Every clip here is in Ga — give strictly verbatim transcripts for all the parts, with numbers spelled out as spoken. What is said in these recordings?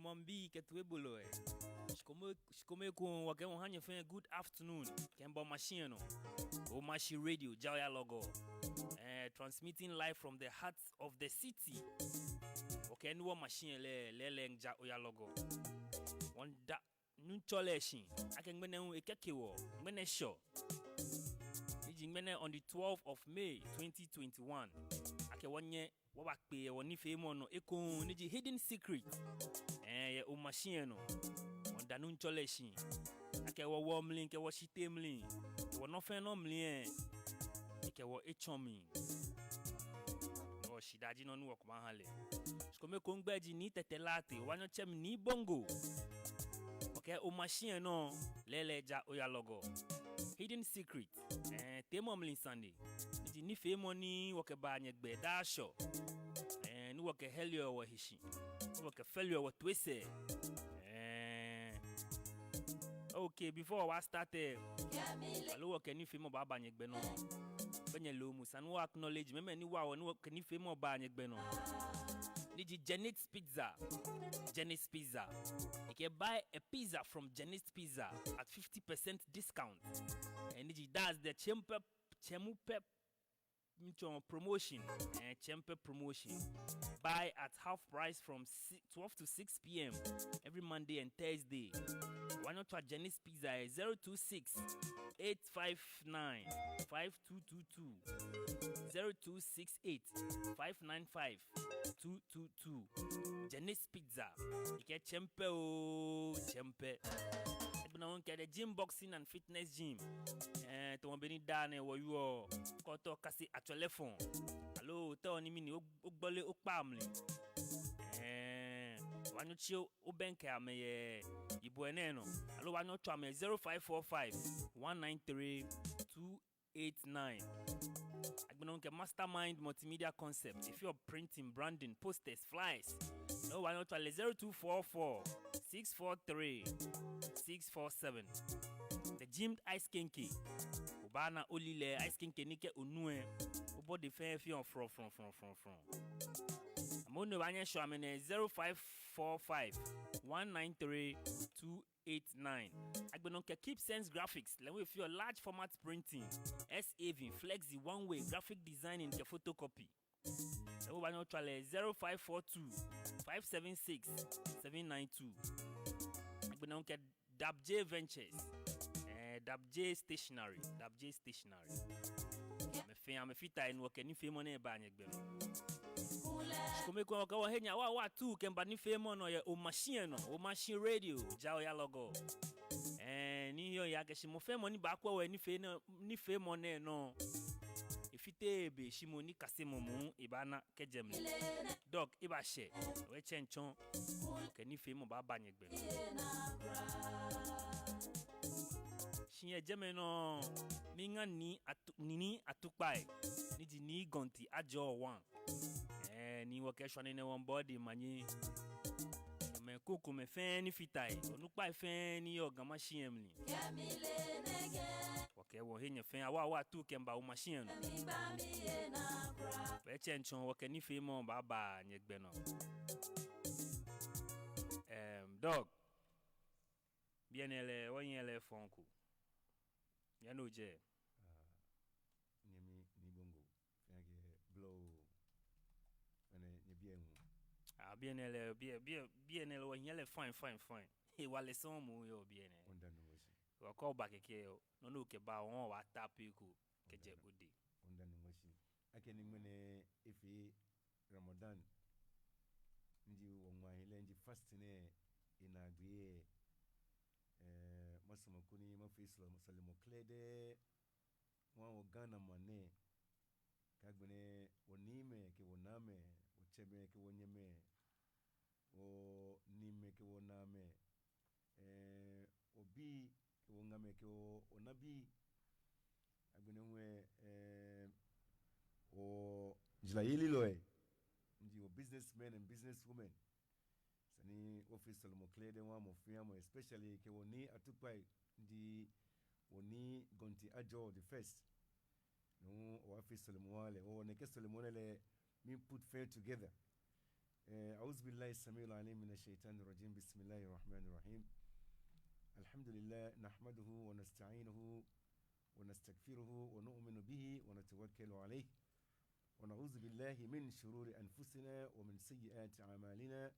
Maŋbii kɛ toibolɔi. Shikome, shikome ekoŋŋ wɔkɛɛ wɔha nyɛ fɛɛ good afternoon. Kɛmiiba Omashi lɛ nɔ. Omashi Radio, ja oya lɔgɔ. Eh, transmitting live from the heart of the city. Wɔkɛɛ ni wɔ Omashi lɛ, lɛɛlɛŋ ja oya lɔgɔ. Wɔmiida Nuŋtsɔ lɛ shi akɛ ŋmɛnɛ hu ekɛke wɔ ŋmɛnɛ Shɔ, ni ji ŋmɛnɛ on the twelfth of May twenty twenty-one. Akɛ wɔnyɛ wɔbakpe yɛ wɔnifeemɔ nɔ ekoŋŋ, ni ji Hidden Secret. Eh, yɛ Omashi lɛ nɔ. Wɔmiida Nuŋtsɔ lɛ shi akɛ wɔwɔɔ mli kɛ wɔshiteee mli kɛ wɔnɔ fɛɛ nɔ mli lɛ, ekɛ wɔ etsɔ mli. Wɔshidaa ji nɔ ni wɔkɛbaaha lɛ. Shikome ekoŋŋ migbɛi ji Nii Tɛtɛ Lartey, wɔnyɛɔ wɔtsɛɔ mi Nii Bongo. Wɔkɛɛ Omashi lɛ nɔ, lɛɛlɛŋ ja oya lɔgɔ. Hidden Secret, eh, teemɔ mli sane. Ni ji nifeemɔ ni wɔkɛbaa nyɛgbɛ daa Shɔ. Eh, ni wɔkɛhɛleɔ wɔhe shi, ni wɔkɛfɛleɔ wɔtoisɛɛ. Eh. Okay, before wɔ start lɛ, aloo wɔkɛ nifeemɔ baaba nyɛgbɛ nɔ, bɛ nyɛle musu ni wɔ acknowledge mɛi ni wa wɔ ni wɔkɛ nifeemɔ baa nyɛgbɛ nɔ. Ni ji Jenny's Pizza. Jenny's Pizza. You can buy a pizza from Jenny's Pizza at fifty percent discount. Eh, ni ji, that's the Chempe, Chempe, Chempe promotion. Eh, Chempe promotion. Buy at half price from si-, twelve to six p.m. every Monday and Thursday. Wɔnyɛ wɔtswa Jenny's Pizza lɛ, zero two six, eight five nine, five two two two. Zero two six eight, five nine five, two two two. Jenny's Pizza. Ekɛɛ Chempe oo, Chempe. Agbɛnɛ hu wɔkɛ The Gym Boxing and Fitness Gym. Eh, tamɔ bɔ ni daa nɛɛ wɔyɔɔ, kɛ otao okase atswele fɔŋ, aloo otao ni mɛni, o-, ogbɔle okpa mli. Eh, wɔnyɛ otsi o-, obɛŋkɛ amɛ yɛ yibɔ nɛɛ nɔ. Aloo wɔnyɛ wɔtswa amɛ zero five four five, one nine three, two eight nine. Agbɛnɛ hu wɔkɛ Mastermind Multimedia Concept. If you're printing, branding, posters, flyers, no, wɔnyɛ wɔtswa lɛ zero two four four, six four three, six four seven. The Gymmed Ice Kenkey. Obaana olilɛi, ice kenkey ni kɛ onu lɛ, obody fɛɛ feɔ frɔ, frɔ, frɔ, frɔ, frɔ. Amɛ hu wɔnyɛ wɔtswa amɛ nɛɛ zero five four five, one nine three, two eight nine. Agbɛnɛ hu wɔkɛ Keep Sense Graphics, lɛ hu efeɔ large format printing, S A V, flexi, one way, graphic designing kɛ photocopy. Lɛ hu wɔnyɛ wɔtswa lɛ zero five four two, five seven six, seven nine two. Agbɛnɛ hu wɔkɛ Dab J Ventures, eh, Dab J Stationery, Dab J Stationery. Amɛ fɛɛ amɛfata he ni wɔkɛ nifeemɔ nɛɛ baa nyɛgbɛ nɔ. Shikome ekoŋŋ wɔkɛ wɔhe nyɛ awaawaa atuu kɛmiiba nifeemɔ nɔ yɛ Omashi lɛ nɔ, Omashi Radio, ja oya lɔgɔ. Eh, ni yɔɔ ya kɛ shi mɔ fɛɛ mɔ ni baakwɛ wɔ nifee nɔ, nifeemɔ nɛɛ nɔ, efiteee be shi mɔ ni kasemɔ muu ebaana kɛjɛ mli. Doc, ebashɛ, wɔtsɛ ŋtsɔ, kɛ nifeemɔ baaba nyɛgbɛ nɔ. Shi yɛ jɛmɛ nɔ, miiŋa Nii Atu-, Nii Atukpai, ni ji Nii Gɔnti Ajɔ One. Eh, ni wɔkɛ shwane nɛɛ wɔmiibɔ odɛŋ manye. Mɛi krokomɛi fɛɛ ni fata he, onukpai fɛɛ ni yɔɔ Ga Mashi lɛ mli. Wɔkɛ wɔhe nyɛ fɛɛ awaawaa atuu kɛmiiba Omashi lɛ nɔ. Wɔtsɛ ŋtsɔ, wɔkɛ nifeemɔ baaba nyɛgbɛ nɔ. Ehm, Doc. Biɛ nɛɛ lɛ, wɔhiɛ lɛ fɔŋ ko. Yɛ nɔ jɛ. Ah, nyɛmi Nii Bongo. Fɛɛ kɛ blɔ. Mɛni nyɛ biɛ ŋu. Ah, biɛ nɛɛ lɛ, biɛ, biɛ, biɛ nɛɛ lɛ, wɔhiɛ lɛ fine, fine, fine. Hewalɛ sɔŋŋ mɔ yɔɔ biɛ nɛɛ. Wɔmiida Nuŋtsɔ shi. Wɔkɔ ba kɛkɛ yɔɔ. Nɔ ni okɛba, wɔmiiwa tap ko kɛjɛ odɛŋ. Wɔmiida Nuŋtsɔ shi. Akɛni ŋmɛnɛ efee Ramadan, ni ji wɔŋmaahiɛ lɛ, ni ji fasting lɛ, enaagbee lɛ, eh, masumɔ koni mafee sɔle-, sɔlemɔ krɛdɛɛ maha wɔ Ghana maŋ nɛɛ, kɛ agbɛnɛ wɔniimɛi kɛ wɔnaamɛi, wɔtsɛmɛi kɛ wɔnyɛmɛi, wɔniimɛi kɛ wɔnaamɛi, eh, wɔbii kɛ wɔŋamɛi kɛ wɔ, wɔnabii. Agbɛnɛ hu, eh, wɔjarayelilɔi, ni ji wɔ businessmen and businesswomen. Esa ni wɔfee sɔlemɔ krɛdɛɛ wɔha mɔ fɛɛ mɔ, especially kɛ wɔ Nii Atukpai, ni ji wɔ Nii Gɔnti Ajɔ the first. No hewɔ wɔfee sɔlemɔ wɔha lɛ, wɔ nɛkɛ sɔlemɔ nɛɛ lɛ, mii put fɛɛ together. Eh, أعوذ بالله السميع العليم من الشيطان الرجيم. بسم الله الرحمن الرحيم. الحمد لله، نحمده ونستعينه ونستغفره ونؤمن به ونتوكل عليه، ونعوذ بالله من شرور أنفسنا ومن سيئات أعمالنا.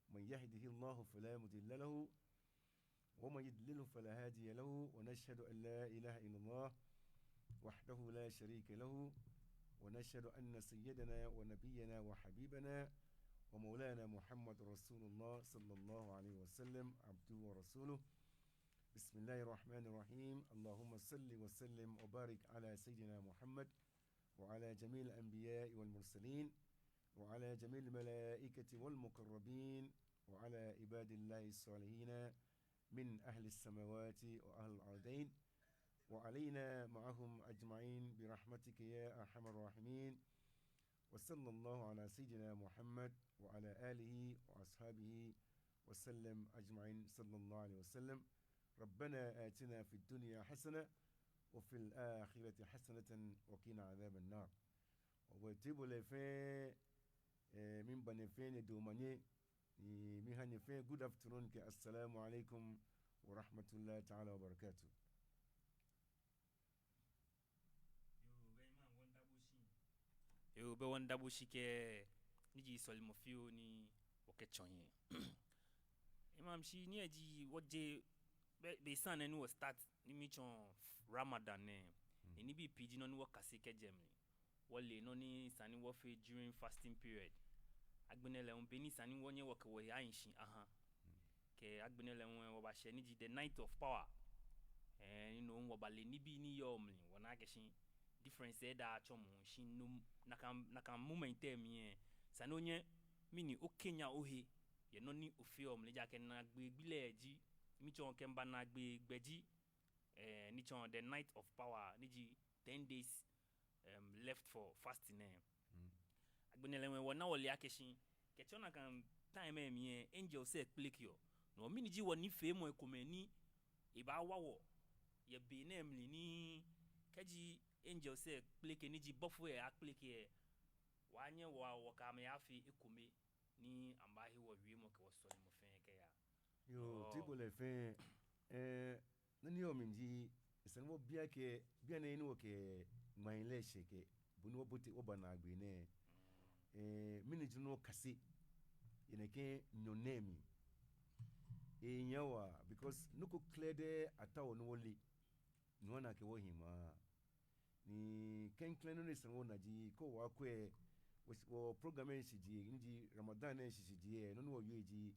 من يهده الله فلا مضل له، ومن يضلل فلا هادي له، ونشهد أن لا إله إلا الله وحده لا شريك له، ونشهد أن سيدنا ونبينا وحبيبنا ومولانا محمد رسول الله صلى الله عليه وسلم عبده ورسوله. بسم الله الرحمن الرحيم. اللهم صل وسلم وبارك على سيدنا محمد وعلى جميع الأنبياء والمرسلين وعلى جميع الملائكة والمقربين وعلى عباد الله الصالحين من أهل السماوات وأهل الأرضين وعلينا معهم أجمعين برحمتك يا أرحم الراحمين. وصلى الله على سيدنا محمد وعلى آله وأصحابه وسلم أجمعين. صلى الله عليه وسلم. ربنا آتنا في الدنيا حسنة وفي الآخرة حسنة وقنا عذاب النار. Wɔbɔ table fɛɛ, eh, miiŋa nyɛ fɛɛ nyɛ dɔmɔ nyɛ, ni miiha nyɛ fɛɛ good afternoon kɛ assalamu alaikum wa rahmatullahi ta'ala wa barakatuh. Yoo, bɛ wɔmiida bo shi kɛ, ni ji sɔlemɔ fioo ni wɔkɛtsɔ hiɛ. Imam shi ni eji wɔje be, be sane ni wɔ start ni miitsɔɔ Ramadan nɛɛ. Ni nibii pii ji nɔ ni wɔkase kɛjɛ mli. Wɔle nɔ ni sa ni wɔfee during fasting period. Agbɛnɛ lɛ hu be ni sa ni wɔnyɛ wɔkɛ wɔhe ahi shi aha. Kɛ agbɛnɛ lɛ hu wɔbashɛ ni ji the night of power. Eh, ni no wɔbale nibii ni yɔɔ mli, wɔna akɛ shi difference lɛ daa tsɔmɔ shi no nakai, nakai moment lɛ mli lɛ. Sa ni onyɛ mɛni okɛnya ohe yɛ nɔ ni ofeɔ mli, ejaakɛ naagbee gbi lɛ ji, miitsɔɔ kɛmiiba naagbee gbɛ ji, eh, ni tsɔɔ the night of power, ni ji ten days, um, left for fasting lɛ. Agbɛnɛ lɛ hu wɔna wɔle akɛ shi kɛtsɔ nakai time lɛ mli lɛ, angels lɛ kpelekeɔ. No mɛni ji wɔnifeemɔi komɛi ni ebaawa wɔ yɛ be nɛɛ mli ni kɛji angels lɛ kpeleke, ni ji bɔfoi lɛ akpeleke lɛ, wɔnyɛ wɔ, wɔkɛ amɛ afee ekome ni amɛbahe wɔwiemɔ kɛ wɔsɔlemɔ fɛɛ kɛya. Yoo, table fɛɛ, eh, nɔ ni yɔɔ mli ji, esa ni wɔbi akɛ, bianɛ ni wɔkɛ ŋmaahi lɛ shɛ kɛ, bɔ ni wɔbote wɔba naagbee nɛɛ, eh, mɛni ji nɔ ni wɔkase yɛ nɛkɛ nyɔɔŋ nɛɛ mli. Ehia waa, because nɔ ko krɛdɛɛ ataoɔ ni wɔle, ni wɔna akɛ wɔhiɛ maa. Ni klɛŋklɛŋ nɔ ni esa ni wɔna ji, kɛ wɔkwɛ wɔ, wɔ program lɛ shishijee, ni ji Ramadan lɛ shishijee, nɔ ni wɔyɔɔ ji,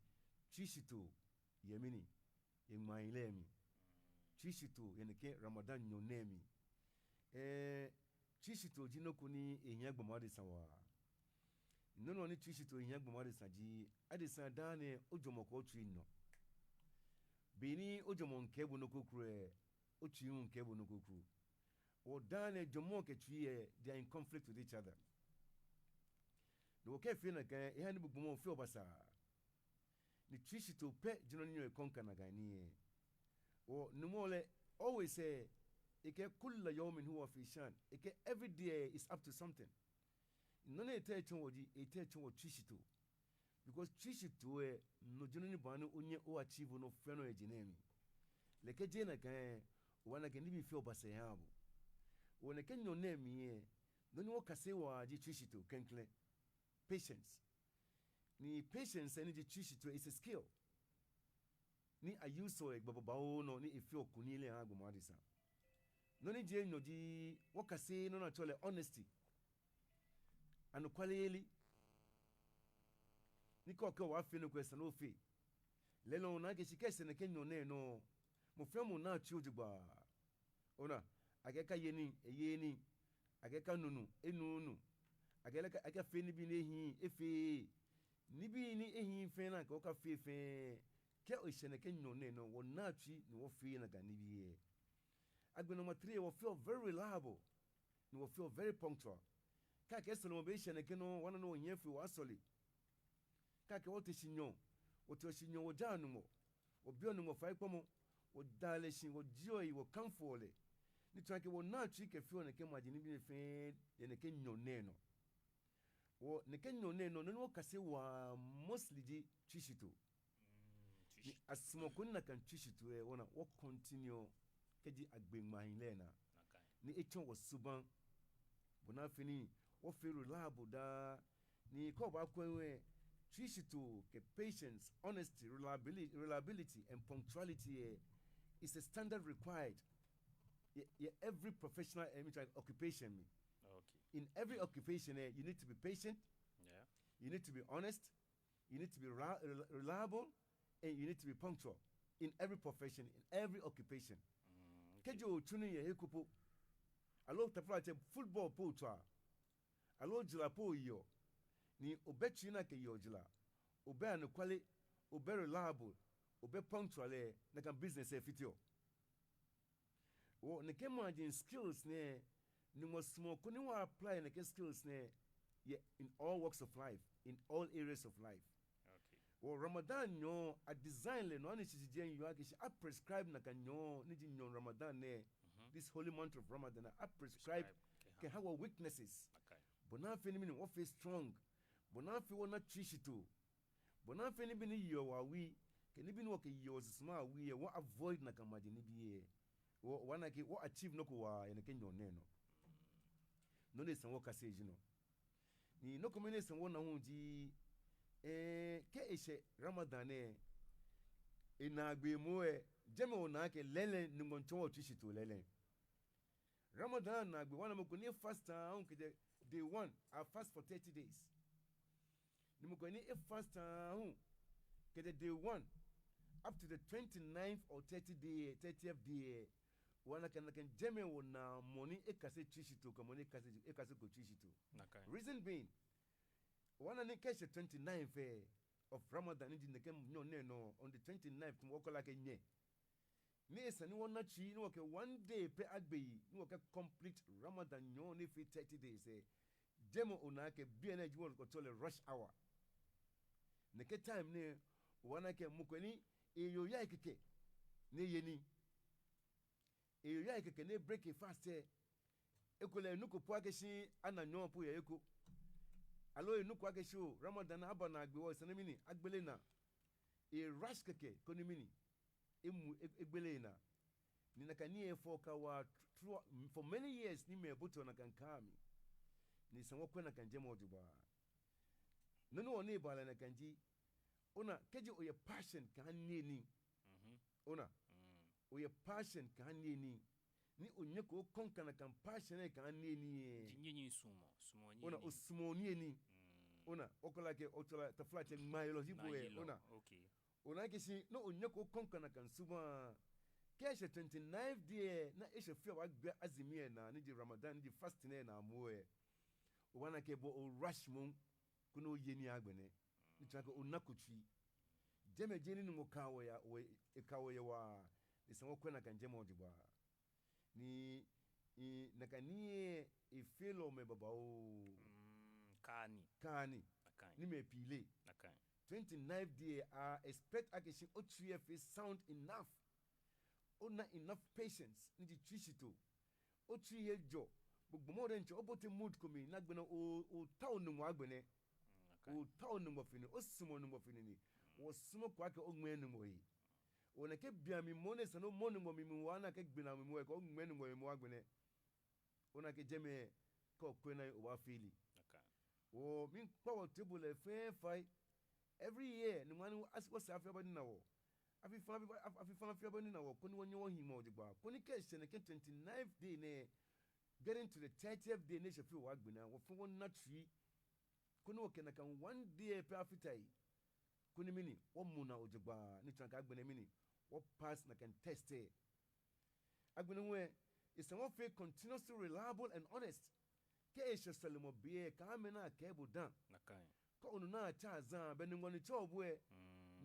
tsuishitoo yɛ mɛni, yɛ ŋmaahi lɛ mli. Tsuishitoo yɛ nɛkɛ Ramadan nyɔɔŋ nɛɛ mli. Eh, tsuishitoo ji nɔ ko ni ehia gbɔmɔ adesa waa. Nɔ nɔŋŋ ni tsuishitoo hia gbɔmɔ adesa ji, adesa daa nɛɛ ojwɛŋmɔ kɛ otsui nɔ. Be ni ojwɛŋmɔ miikɛɛ bo nɔ kroko lɛ, otsui hu miikɛɛ bo nɔ kroko. Wɔ daa nɛɛ jwɛŋmɔ kɛ tsui lɛ, they are in conflict with each other. Ni wɔkɛfee nakai, ehaa ni bo gbɔmɔ ofeɔ basaa. Ni tsuishitoo pɛ ji nɔ ni nyɛɔ econquer nakai nii lɛ. Wɔ Nyɔŋmɔ lɛ, always lɛ, ekɛɛ kulla yawmin huwa fi shan. Ekɛɛ every day is up to something. Nɔ ni etee etsɔɔ wɔ ji, etee etsɔɔ wɔ tsuishitoo. Because tsuishitoo lɛ, no ji nɔ ni baaha ni onyɛ o-achieve nɔ fɛɛ nɔ yɛ je nɛɛ mli. Lɛ kɛ jeee nakai lɛ, obaana akɛ nibii fɛɛ basaa ehaa bo. Wɔ nɛkɛ nyɔɔŋ nɛɛ mli lɛ, nɔ ni wɔkase waa ji tsuishitoo klɛŋklɛŋ. Patience. Ni patience lɛ ni ji tsuishitoo lɛ is a skill ni a-use-ɔ yɛ gbɛ babaoo nɔ ni efeɔ kunim lɛ ehaa gbɔmɔ adesa. Nɔ ni ji enyɔ ji wɔkase nɔ ni atsɛɔ lɛ honesty. Anɔkwayeli. Ni kɛ okɛɛ obaafee nɔ ko lɛ esa ni ofee. Lɛɛlɛŋ ona akɛ shi kɛ eshɛ nɛkɛ nyɔɔŋ nɛɛ nɔ, mɔ fɛɛ mɔ naa tsui jogbaŋŋ. Ona, akɛɛ ekaye nii, eyeee nii. Akɛɛ ekanu nu, enuuu nu. Akɛɛ lɛ eka, akɛɛ efee nibii ni ehiii, efeee. Nibii ni ehiii fɛɛ ni akɛɛ okafee fɛɛ. Kɛ eshɛ nɛkɛ nyɔɔŋ nɛɛ nɔ, wɔnaa tsui ni wɔfeee nakai nibii lɛ. Agbɛnɛ number three, wɔfeɔ very reliable. Ni wɔfeɔ very punctual. Kɛ akɛɛ sɔlemɔ be eshɛ nɛkɛ nɔ, wɔnaa nɔ wɔhiɛ fe wɔyasɔle. Kɛ akɛɛ wɔte shi nyɔɔŋ, wɔteɔ shi nyɔɔŋ, wɔjaa Nyɔŋmɔ, wɔbiɔ Nyɔŋmɔ faikpamɔ, wɔdaa lɛ shi, wɔjieɔ eyi, wɔkamfoɔ lɛ. Ni tsɔɔ akɛ wɔnaa tsui kɛfeɔ nɛkɛ maji nibii nɛɛ fɛɛ yɛ nɛkɛ nyɔɔŋ nɛɛ nɔ. Wɔ nɛkɛ nyɔɔŋ nɛɛ nɔ, nɔ ni wɔkase waa mostly ji tsui shitoo. Ni asumɔɔ koni nakai tsui shitoo lɛ, wɔna wɔ continue kɛji agbe ŋmaahiɛ lɛ naa. Ni etsɔ wɔsubaŋ. Bɔ ni afee ni wɔfee reliable daa. Ni kɛ obaakwɛ lɛ, tsui shitoo kɛ patience, honesty, reliability, reliability and punctuality lɛ, is a standard required yɛ, yɛ every professional, eh, occupation mli. In every occupation lɛ, you need to be patient, you need to be honest, you need to be rela-, rela-, reliable, and you need to be punctual in every profession, in every occupation. Kɛji otsu nii yɛ he ko po, aloo taflatsɛ football po otswaa, aloo jara po oyeɔ, ni obɛ tsui ni akɛyeɔ jara, obɛ anɔkwale, obɛ reliable, obɛ punctual lɛ, nakai business lɛ fiteɔ. Wɔ nɛkɛ maji skills nɛɛ, Nyɔŋmɔ sumɔɔ koni wɔ apply nɛkɛ skills nɛɛ yɛ in all walks of life, in all areas of life. Wɔ Ramadan nyɔɔŋ a design lɛ nɔ ni shishijee yɔɔ akɛ shi a prescribe nakai nyɔɔŋ ni ji nyɔɔŋ Ramadan nɛɛ, this holy month of Ramadan, a prescribe kɛha wɔ weaknesses. Bɔ ni afee ni mɛni wɔfee strong. Bɔ ni afee wɔna tsui shitoo. Bɔ ni afee nibii ni yeɔ wɔ awui, kɛ nibii ni wɔkɛyeɔ susuma awui lɛ, wɔ avoid nakai maji nibii lɛ. Wɔ, wɔna akɛ wɔ achieve nɔ ko waa yɛ nɛkɛ nyɔɔŋ nɛɛ nɔ. Nɔ ni esa wɔkase ji no. Ni nɔ kome ni esa wɔna hu ji, eh, kɛ eshɛ Ramadan nɛɛ, enaagbee moŋ lɛ, jɛmɛ onaa akɛ lɛɛlɛŋ Nyɔŋmɔ miitsɔɔ wɔ tsui shitoo lɛɛlɛŋ. Ramadan naagbee, wɔna mɔ ko ni e fast aahu kɛjɛ day one, a fast for thirty days. Ni mɔ ko ni e fast aahu kɛjɛ day one up to the twenty-ninth or thirty day, thirtieth day. Wɔna akɛ nakai jɛmɛ wɔnaa mɔ ni ekase tsui shitoo kɛ mɔ ni ekase, ekaseko tsui shitoo. Reason being, wɔna ni kɛ eshɛ twenty-ninth lɛ of Ramadan ni ji nɛkɛ nyɔɔŋ nɛɛ nɔ, on the twenty-ninth, wɔkɛɛ lɛ akɛ nyɛ. Ni esa ni wɔna tsui ni wɔkɛ one day pɛ agbe yi ni wɔkɛ complete Ramadan nyɔɔŋ ni efee thirty days lɛ. Jɛmɛ onaa akɛ bianɛ ji wɔ, wɔtsɛɔ lɛ rush hour. Nɛkɛ time nɛɛ, wɔna akɛ mɔ ko ni eeya yai kɛkɛ ni eye nii. Eeya yai kɛkɛ ni e break e fast lɛ. Ekolɛ enuko po akɛ shi ana nyɔɔŋ po yɛ he ko. Aloo enuko akɛ shi oo, Ramadan aba naagbee, wɔ esa ni mɛni, agbele naa. E rush kɛkɛ koni mɛni, emu e-, egbele enaa. Ni nakai nii lɛ efɔɔ kaa waa through, for many years ni mɛi boteɔ nakai kaa mli. Ni esa wɔkwɛ nakai jɛmɛ jogbaŋŋ. Nɔ ni wɔnaa baa lɛ nakai ji, ona, kɛji oyɛ passion kɛha niyenii. Ona, oyɛ passion kɛha niyenii. Ni onyɛko o conquer nakai passion lɛ kɛha niyenii lɛ. Ji niyenii suɔmɔ, suɔmɔ niyenii. Ona, osumɔɔ niyenii. Ona, wɔkɛɛ lɛ akɛ, wɔtsɛɔ lɛ taflatsɛ ŋmaayelɔ, ji bo lɛ, ona. Ona akɛ shi ni onyɛko o conquer nakai subaŋ. Kɛ eshɛ twenty-ninth day lɛ, ni eshɛ fioo abaagbe azumi lɛ naa, ni ji Ramadan, ni ji fasting lɛ naa moŋ lɛ, obaana akɛ bo o rush moŋ koni oye nii agbɛnɛ. Ni tsɔɔ akɛ onako tsui. Jɛmɛ ji he ni Nyɔŋmɔ kaa wɔ ya, wɔ, ekaa wɔ yɛ waa. Esa wɔkwɛ nakai jɛmɛ jogbaŋŋ. Ni, i, nakai nii lɛ efeɔ mɛi babaoo. Kaa ni. Kaa ni. Ni mɛi pii leee. Twenty-ninth day, a expect akɛ shi otsui lɛ fee sound enough. Ona enough patience, ni ji tsuishitoo. Otsui he jɔ, bo gbɔmɔ diɛŋtsɛ obote mood ko mli, ni agbɛnɛ o, otao Nyɔŋmɔ agbɛnɛ. Otao Nyɔŋmɔ fe nine, osumɔɔ Nyɔŋmɔ fe nine. Wɔsumɔɔɔ akɛ oŋmɛɛ Nyɔŋmɔ he. Ona akɛ bianɛ mli moŋ ni esa ni omɔ Nyɔŋmɔ mli moŋ, obaana akɛ gbi naa mli moŋ lɛ, kɛ oŋmɛɛ Nyɔŋmɔ mli moŋ agbɛnɛ. Ona akɛ jɛmɛ kɛ okwɛ naa lɛ obaa feel. Wɔ, miikpa wɔtee bo lɛ fɛɛ fai. Every year, Nyɔŋmɔ ni wɔsɛɛ afi aba ni ana wɔ. Afi fɛɛ afi, afi fɛɛ afi aba ni ana wɔ, koni wɔnyɛ wɔhi ŋmɔ jogbaŋŋ. Koni kɛ eshɛ nɛkɛ twenty-ninth day nɛɛ, getting to the thirtieth day ni eshɛ fioo abaagbe naa, wɔ fɛɛ wɔna tsui. Koni wɔkɛ nakai one day pɛ afata he. Koni mɛni, wɔmu naa jogbaŋŋ, ni tsɔɔ akɛ agbɛnɛ mɛni, wɔ pass nakai test lɛ. Agbɛnɛ hu lɛ, esa wɔfee continuously reliable and honest. Kɛ eshɛ sɔlemɔ be lɛ, kaaha mɛi ni akɛɛ bo dã. Kɛ onu ni atsɛ azan, bɛ Nyɔŋmɔ ni tsɛɔ bo lɛ.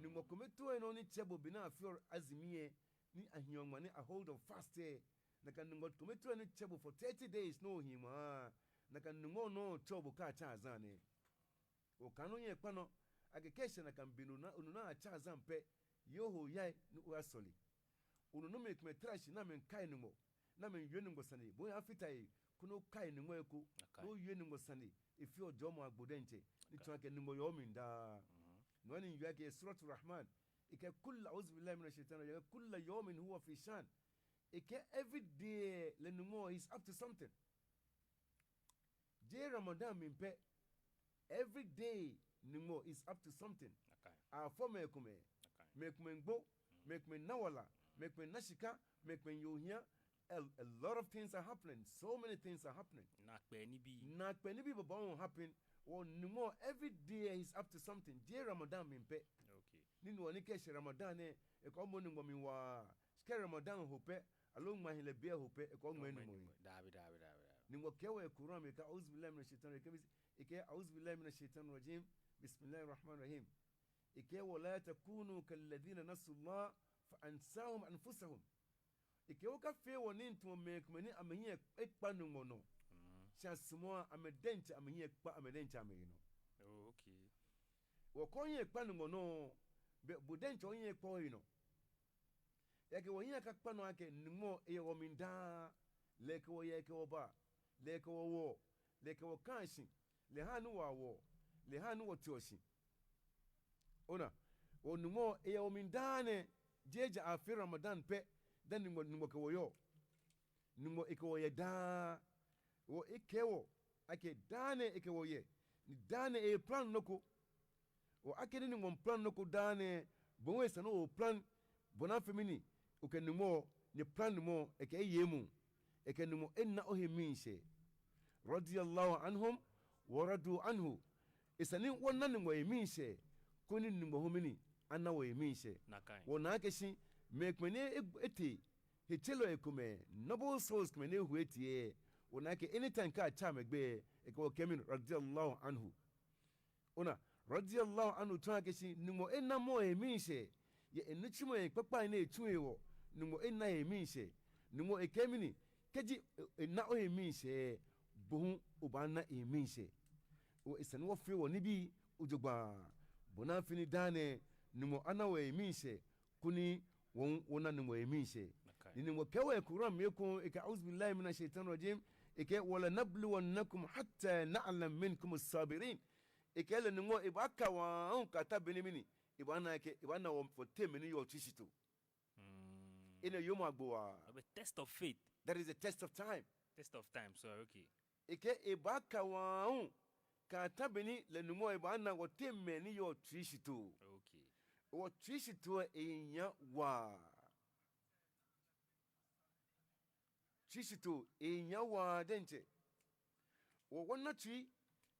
Nyɔŋmɔ kome too lɛ nɔ ni tsɛ bo be ni afeɔ azumi lɛ, ni ahiɔ ŋmaa ni a hold of fast lɛ. Nakai Nyɔŋmɔ kome too lɛ ni tsɛ bo for thirty days ni ohi ŋmaa. Nakai Nyɔŋmɔ nɔ tsɛɔ bo kɛ atsɛ azan lɛ. Okane onyɛ kpa nɔ, akɛ kɛ eshɛ nakai be ni onu ni atsɛ azan pɛ, ye ohe yai ni oyasɔle. Onu ni mɛi komɛi tara shi ni amɛmiikai Nyɔŋmɔ, ni amɛmiiwie Nyɔŋmɔ sane, bo hu oyafata he, koni okai Nyɔŋmɔ eko, ni owie Nyɔŋmɔ sane, efeɔ jɔɔmɔ agbo diɛŋtsɛ, ni tsɔɔ akɛ Nyɔŋmɔ yɔɔ mli daa. No hewɔ ni eyɔɔ akɛ Suratul Rahman, ekɛɛ كل، أعوذ بالله من الشيطان الرجيم، كل يوم هو في شأن. Ekɛɛ every day lɛ Nyɔŋmɔ is up to something. Jeee Ramadan mli pɛ. Every day Nyɔŋmɔ is up to something. Afɔ mɛi komɛi. Mɛi komɛi gbo, mɛi komɛi na wala, mɛi komɛi na shika, mɛi komɛi ye ohia. A, a lot of things are happening. So many things are happening. Naakpɛɛ nibii. Naakpɛɛ nibii babaoo happen. Hewɔ Nyɔŋmɔ every day is up to something. Jeee Ramadan mli pɛ. Ni no hewɔ ni kɛ eshɛ Ramadan lɛ, ekɛɛ omɔ Nyɔŋmɔ mli waa. Shi kɛ Ramadan ho pɛ, aloo ŋmaahiɛ lɛ be ho pɛ, ekɛɛ oŋmɛɛ Nyɔŋmɔ he. Daabi, daabi, daabi, daabi. Nyɔŋmɔ kɛɛ wɔ yɛ Quran mli, ekɛɛ أعوذ بالله من الشيطان الرجيم, ekɛɛ أعوذ بالله من الشيطان الرجيم، بسم الله الرحمن الرحيم. Ekɛɛ ولا تكونوا كالذين نسوا الله فأنساهم أنفسهم. Ekɛɛ wɔkafee wɔnii tamɔ mɛi komɛi ni amɛhiɛ ekpa Nyɔŋmɔ nɔ. Shi asumɔɔ amɛ diɛŋtsɛ amɛhiɛ ekpa amɛ diɛŋtsɛ amɛhe nɔ. Hewɔ kɛ ohiɛ ekpa Nyɔŋmɔ nɔ, belɛ bo diɛŋtsɛ ohiɛ ekpa ohe nɔ. Ejaakɛ wɔhiɛ akakpa nɔ akɛ Nyɔŋmɔ eyɛ wɔmli daa, lɛ ekɛ wɔ yaa, ekɛ wɔ baa, lɛ ekɛ wɔ woɔ, lɛ ekɛ wɔ kaa shi, lɛ ehaa ni wɔwoɔ, lɛ ehaa ni wɔteɔ shi. Ona, hewɔ Nyɔŋmɔ eyɛ wɔmli daa nɛɛ, jeee ja aafee Ramadan pɛ, dani Nyɔŋmɔ, Nyɔŋmɔ kɛ wɔ yɔɔ. Nyɔŋmɔ ekɛ wɔ yɛ daa. Hewɔ ekɛɛ wɔ akɛ daa nɛɛ ekɛ wɔ yɛ, ni daa nɛɛ eeplan nɔ ko. Hewɔ akɛni Nyɔŋmɔ miiplan nɔ ko daa nɛɛ, bo hu esa ni oplan, bɔ ni afee mɛni, okɛ Nyɔŋmɔ, nyɛplan Nyɔŋmɔ, ekɛ eye emuu, ekɛ Nyɔŋmɔ ena ohe miishɛɛ. رضي الله عنهم ورضوا عنه. Esa ni wɔna Nyɔŋmɔ he miishɛɛ, koni Nyɔŋmɔ hu mɛni, ana wɔhe miishɛɛ. Wɔna akɛ shi mɛi komɛi ni e, etee, hetselɔi komɛi, noble souls komɛi ni eho etee lɛ, wɔna akɛ anytime kɛ atsɛ amɛgbɛi, ekɛ wɔ kɛɔ mɛni, رضي الله عنه. Ona, رضي الله عنه tsɔɔ akɛ shi Nyɔŋmɔ ena mɔ he miishɛɛ, yɛ enitsumɔi kpakpai ni etsu hewɔ, Nyɔŋmɔ ena he miishɛɛ. Nyɔŋmɔ ekɛɛ mɛni, kɛji e, ena ohe miishɛɛ, bo hu obaana ehe miishɛɛ. Hewɔ esa ni wɔfee wɔnibii jogbaŋŋ, bɔ ni afee ni daa nɛɛ, Nyɔŋmɔ ana wɔhe miishɛɛ, koni wɔ hu wɔna Nyɔŋmɔ he miishɛɛ. Ni Nyɔŋmɔ kɛɛ wɔ yɛ Quran mli ekoŋŋ, ekɛɛ أعوذ بالله من الشيطان الرجيم, ekɛɛ ولنبلونكم حتى نعلم منكم الصابرين. Ekɛɛ lɛ Nyɔŋmɔ ebaaka wɔ aahu kɛya ta be ni mɛni, ebaana akɛ, ebaana wɔ, wɔteŋ mɛi ni yɔɔ tsuishitoo. Enɛ wiemɔ agbo waa. Of a test of faith. That is a test of time. Test of time, sorry, okay. Ekɛɛ ebaaka wɔ aahu kɛya ta be ni lɛ Nyɔŋmɔ ebaana wɔteŋ mɛi ni yɔɔ tsuishitoo. Okay. Hewɔ tsuishitoo ehia waa. Tsuishitoo ehia waa diɛŋtsɛ. Hewɔ wɔna tsui,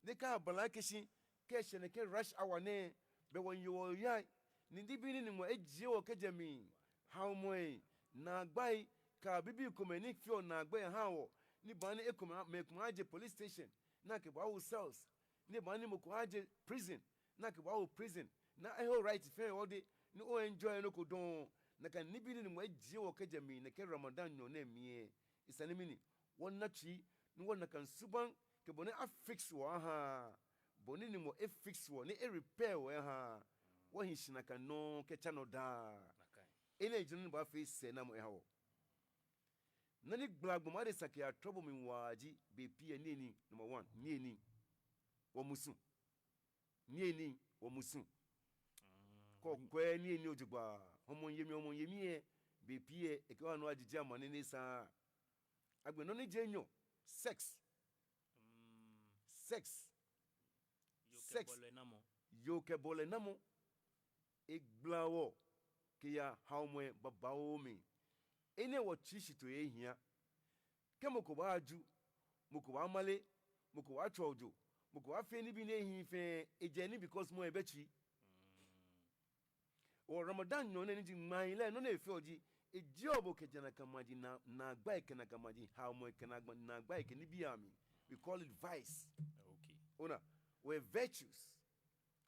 ni kɛ abala akɛ shi, kɛ eshɛ nɛkɛ rush hour nɛɛ, belɛ wɔyeɔ wɔyaa, ni nibii ni Nyɔŋmɔ ejie wɔ kɛjɛ mli, haomɔi, naagbai, kɛ bibii komɛi ni feɔ naagbai haa wɔ, ni baaha ni ekomɛi, mɛi komɛi aje police station, ni akɛbaawo cells, ni baaha ni mɔ ko aje prison, ni akɛbaawo prison, ni ehe right fɛɛ yɛ odɛŋ, ni o enjoy nɔ ko dɔŋŋ, nakai nibii ni Nyɔŋmɔ ejie wɔ kɛjɛ mli, nɛkɛ Ramadan nyɔɔŋ nɛɛ mli lɛ, esa ni mɛni, wɔna tsui, ni wɔna nakai subaŋ, kɛ bɔ ni a fix wɔ aha, bɔ ni Nyɔŋmɔ e fix wɔ, ni e repair wɔ aha, wɔhi shi nakai nɔŋŋ kɛtsa nɔ daa. Enɛ ji nɔ ni baafee sɛɛnamɔ eha wɔ. Nɔ ni gbalaa gbɔmɔ adesa kɛyaa trouble mli waa ji, bei pii lɛ niyenii, number one, niyenii, wɔmusu. Niyenii, wɔmusu. Kɛ okwɛ niyenii jogbaŋŋ, hɔmɔ yemi, hɔmɔ yemi lɛ, bei pii lɛ, ekɛhaa ni ajiji amane ni esaaa. Agbɛnɛ nɔ ni ji enyɔ, sex. Sex. Yoo kɛ bɔlɛnamɔ. Yoo kɛ bɔlɛnamɔ. Egbalaa wɔ kɛyaa haomɔi babaoo mli. Enɛ hewɔ tsuishitoo ehia. Kɛ mɔ ko baaju, mɔ ko baamale, mɔ ko baatswa ojo, mɔ ko baafee nibii ni ehiii fɛɛ, ejɛ ni because mɔ lɛ ebɛ tsui. Hewɔ Ramadan nyɔɔŋ nɛɛ ni ji ŋmaahiɛ lɛ, nɔ ni efeɔ ji, ejieɔ bo kɛjɛ nakai maji naa, naagbai kɛ nakai maji haomɔi kɛ naagba, naagbai kɛ nibii amli. We call it vice. Okay. Ona, wɔyɛ virtues.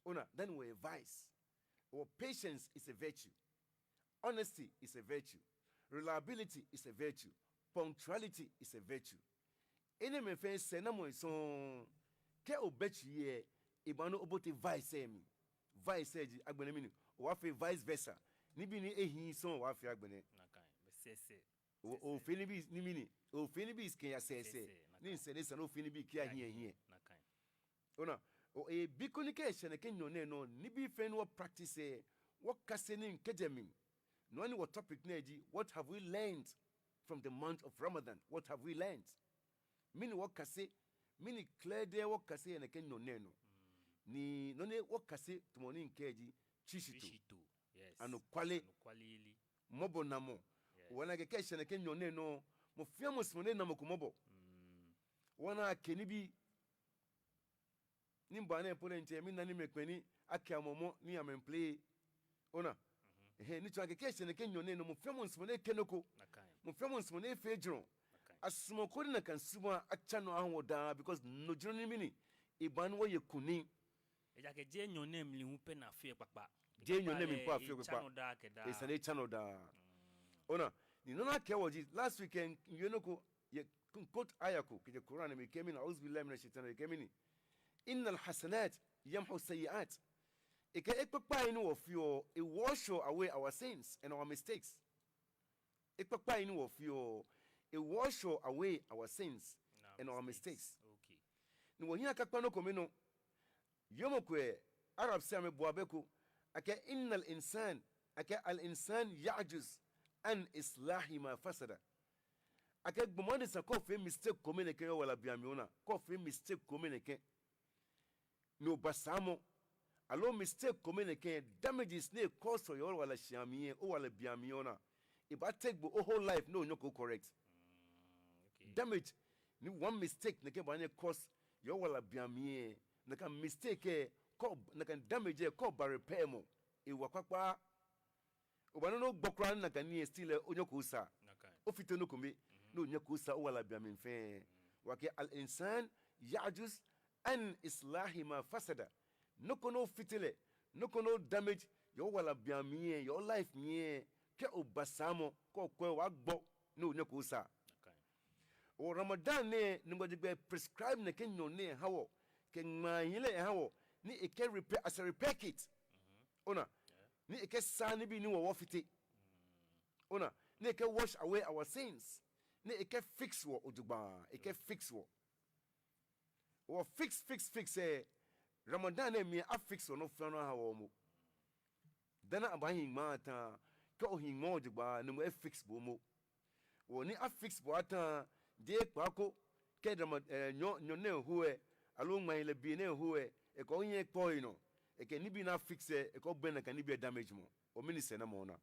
Ona, then wɔyɛ vice. Hewɔ patience is a virtue. Honesty is a virtue. Reliability is a virtue. Punctuality is a virtue. Enɛɛmɛi fɛɛ sɛɛnamɔi sɔŋŋ. Kɛ obɛ tsui lɛ, ebaaha ni obote vice lɛ mli. Vice lɛ ji agbɛnɛ mli ni obaafee vice versa. Nibii ni ehiii sɔŋŋ obaafee agbɛnɛ. Nakai, bɛ sɛɛsɛɛ. O, ofee nibii ni mli ni, ofee nibii kɛya sɛɛsɛɛ. Sɛɛsɛɛ, nakai. Ni nsɛɛ lɛ esa ni ofee nibii kɛya hiɛ hiɛ. Ona, ebi ko ni kɛ eshɛ nɛkɛ nyɔɔŋ nɛɛ nɔ, nibii fɛɛ ni wɔ practice lɛ, wɔkase nii kɛjɛ mli. Nɔ ni wɔ topic nɛɛ ji, what have we learned from the month of Ramadan? What have we learned? Mɛni wɔkase, mɛni klɛdɛɛ wɔkase yɛ nɛkɛ nyɔɔŋ nɛɛ nɔ? Ni nɔ ni wɔkase tamɔ nɔ ni mikɛɛ ji, tsuishitoo. Anɔkwale. Mɔbɔnalɛ. Wɔna akɛ kɛ eshɛ nɛkɛ nyɔɔŋ nɛɛ nɔ, mɔ fɛɛ mɔ sumɔɔ ni ena mɔ ko mɔbɔ. Wɔna akɛ nibii ni mba nɛɛ po lɛ ŋtsɛ, mina ni mɛi kpɛni akɛ amɔmɔ ni amɛmiiplay. Ona. Ehɛɛ, ni tsɔɔ akɛ kɛ eshɛ nɛkɛ nyɔɔŋ nɛɛ nɔ, mɔ fɛɛ mɔ sumɔɔ ni ekɛɛ nɔ ko. Mɔ fɛɛ mɔ sumɔɔ ni efee jurɔ. Asumɔɔ koni nakai subaŋ atsa nɔ aha wɔ daa, because no ji nɔ ni mɛni, ebaaha ni wɔye kunim. Ejaakɛ jeee nyɔɔŋ nɛɛ mli hu pɛ ni afeɔ ekpakpa. Jeee nyɔɔŋ nɛɛ mli hu pɛ afeɔ ekpakpa. Esa ni etsa nɔ daa. Ona, ni nɔ ni akɛɛ wɔ ji, last week lɛ, miwie nɔ ko, yɛ, quote aya ko kɛjɛ Quran mli, ekɛɛ mɛni, أعوذ بالله من الشيطان الرجيم, ekɛɛ mɛni, إن الحسنات يمحون السيئات. Ekɛɛ ekpakpai ni wɔfeɔ, e wash away our sins and our mistakes. Ekpakpai ni wɔfeɔ, e wash away our sins and our mistakes. Ni wɔhiɛ akakpa nɔ kome nɔ. Yoomo ko lɛ, Arabs lɛ amɛbua bɛ ko, akɛɛ إن الإنسان, akɛɛ الإنسان يعجز عن إصلاح ما فسد. Akɛɛ gbɔmɔ adesa, kɛ ofee mistake kome nɛkɛ yɛ owala be mli, ona, kɛ ofee mistake kome nɛkɛ, ni oba saamɔ, aloo mistake kome nɛkɛ, damages ni e cause yɛ owala shia mli lɛ, owala be mli, ona, ebaa take bo o whole life ni onyɛko correct. Damage ni one mistake nɛkɛ baanyɛ e cause yɛ owala be mli lɛ, nakai mistake lɛ, kɛ, nakai damage lɛ, kɛ oba repair mɔ, ewa kpakpa. Obaana ni ogbɔ kwraa ni nakai nii lɛ still lɛ onyɛko osaa. Ofite nɔ kome, ni onyɛko osaa owala be mli fɛɛ. Wɔkɛɛ الإنسان يعجز عن إصلاح ما فسد. Nɔ ko ni ofite lɛ, nɔ ko ni o damage yɛ owala be mli lɛ, yɛ o life mli lɛ, kɛ oba saamɔ, kɛ okwɛ, obaagbɔ ni onyɛko osaa. Wɔ Ramadan nɛɛ, Nyɔŋmɔ jie gbɛ prescribe nɛkɛ nyɔɔŋ nɛɛ eha wɔ, kɛ ŋmaahiɛ lɛ eha wɔ, ni ekɛ repair, as a repair kit. Ona, ni ekɛsaa nibii ni wɔ wɔfite. Ona, ni ekɛ wash away our sins. Ni ekɛ fix wɔ jogbaŋŋ, ekɛ fix wɔ. Wɔ fix, fix, fix lɛ, Ramadan nɛɛ mli a fix wɔ nɔ fɛɛ nɔ aha wɔ momo. Dani abaahi ŋmaa ata, kɛ ohi ŋmaa jogbaŋŋ, Nyɔŋmɔ e fix bo momo. Wɔ ni a fix bo ata, jeee kpaako, kɛ Rama-, eh, nyɔɔŋ, nyɔɔŋ nɛɛ ho lɛ, aloo ŋmaahiɛ lɛ be nɛɛ ho lɛ, ekɛ ohiɛ kpɔ enɔ, ekɛ nibii ni a fix lɛ, ekɛ obɛŋ nakai nibii lɛ damage mɔ. Wɔ mɛni sɛɛnamɔ ona.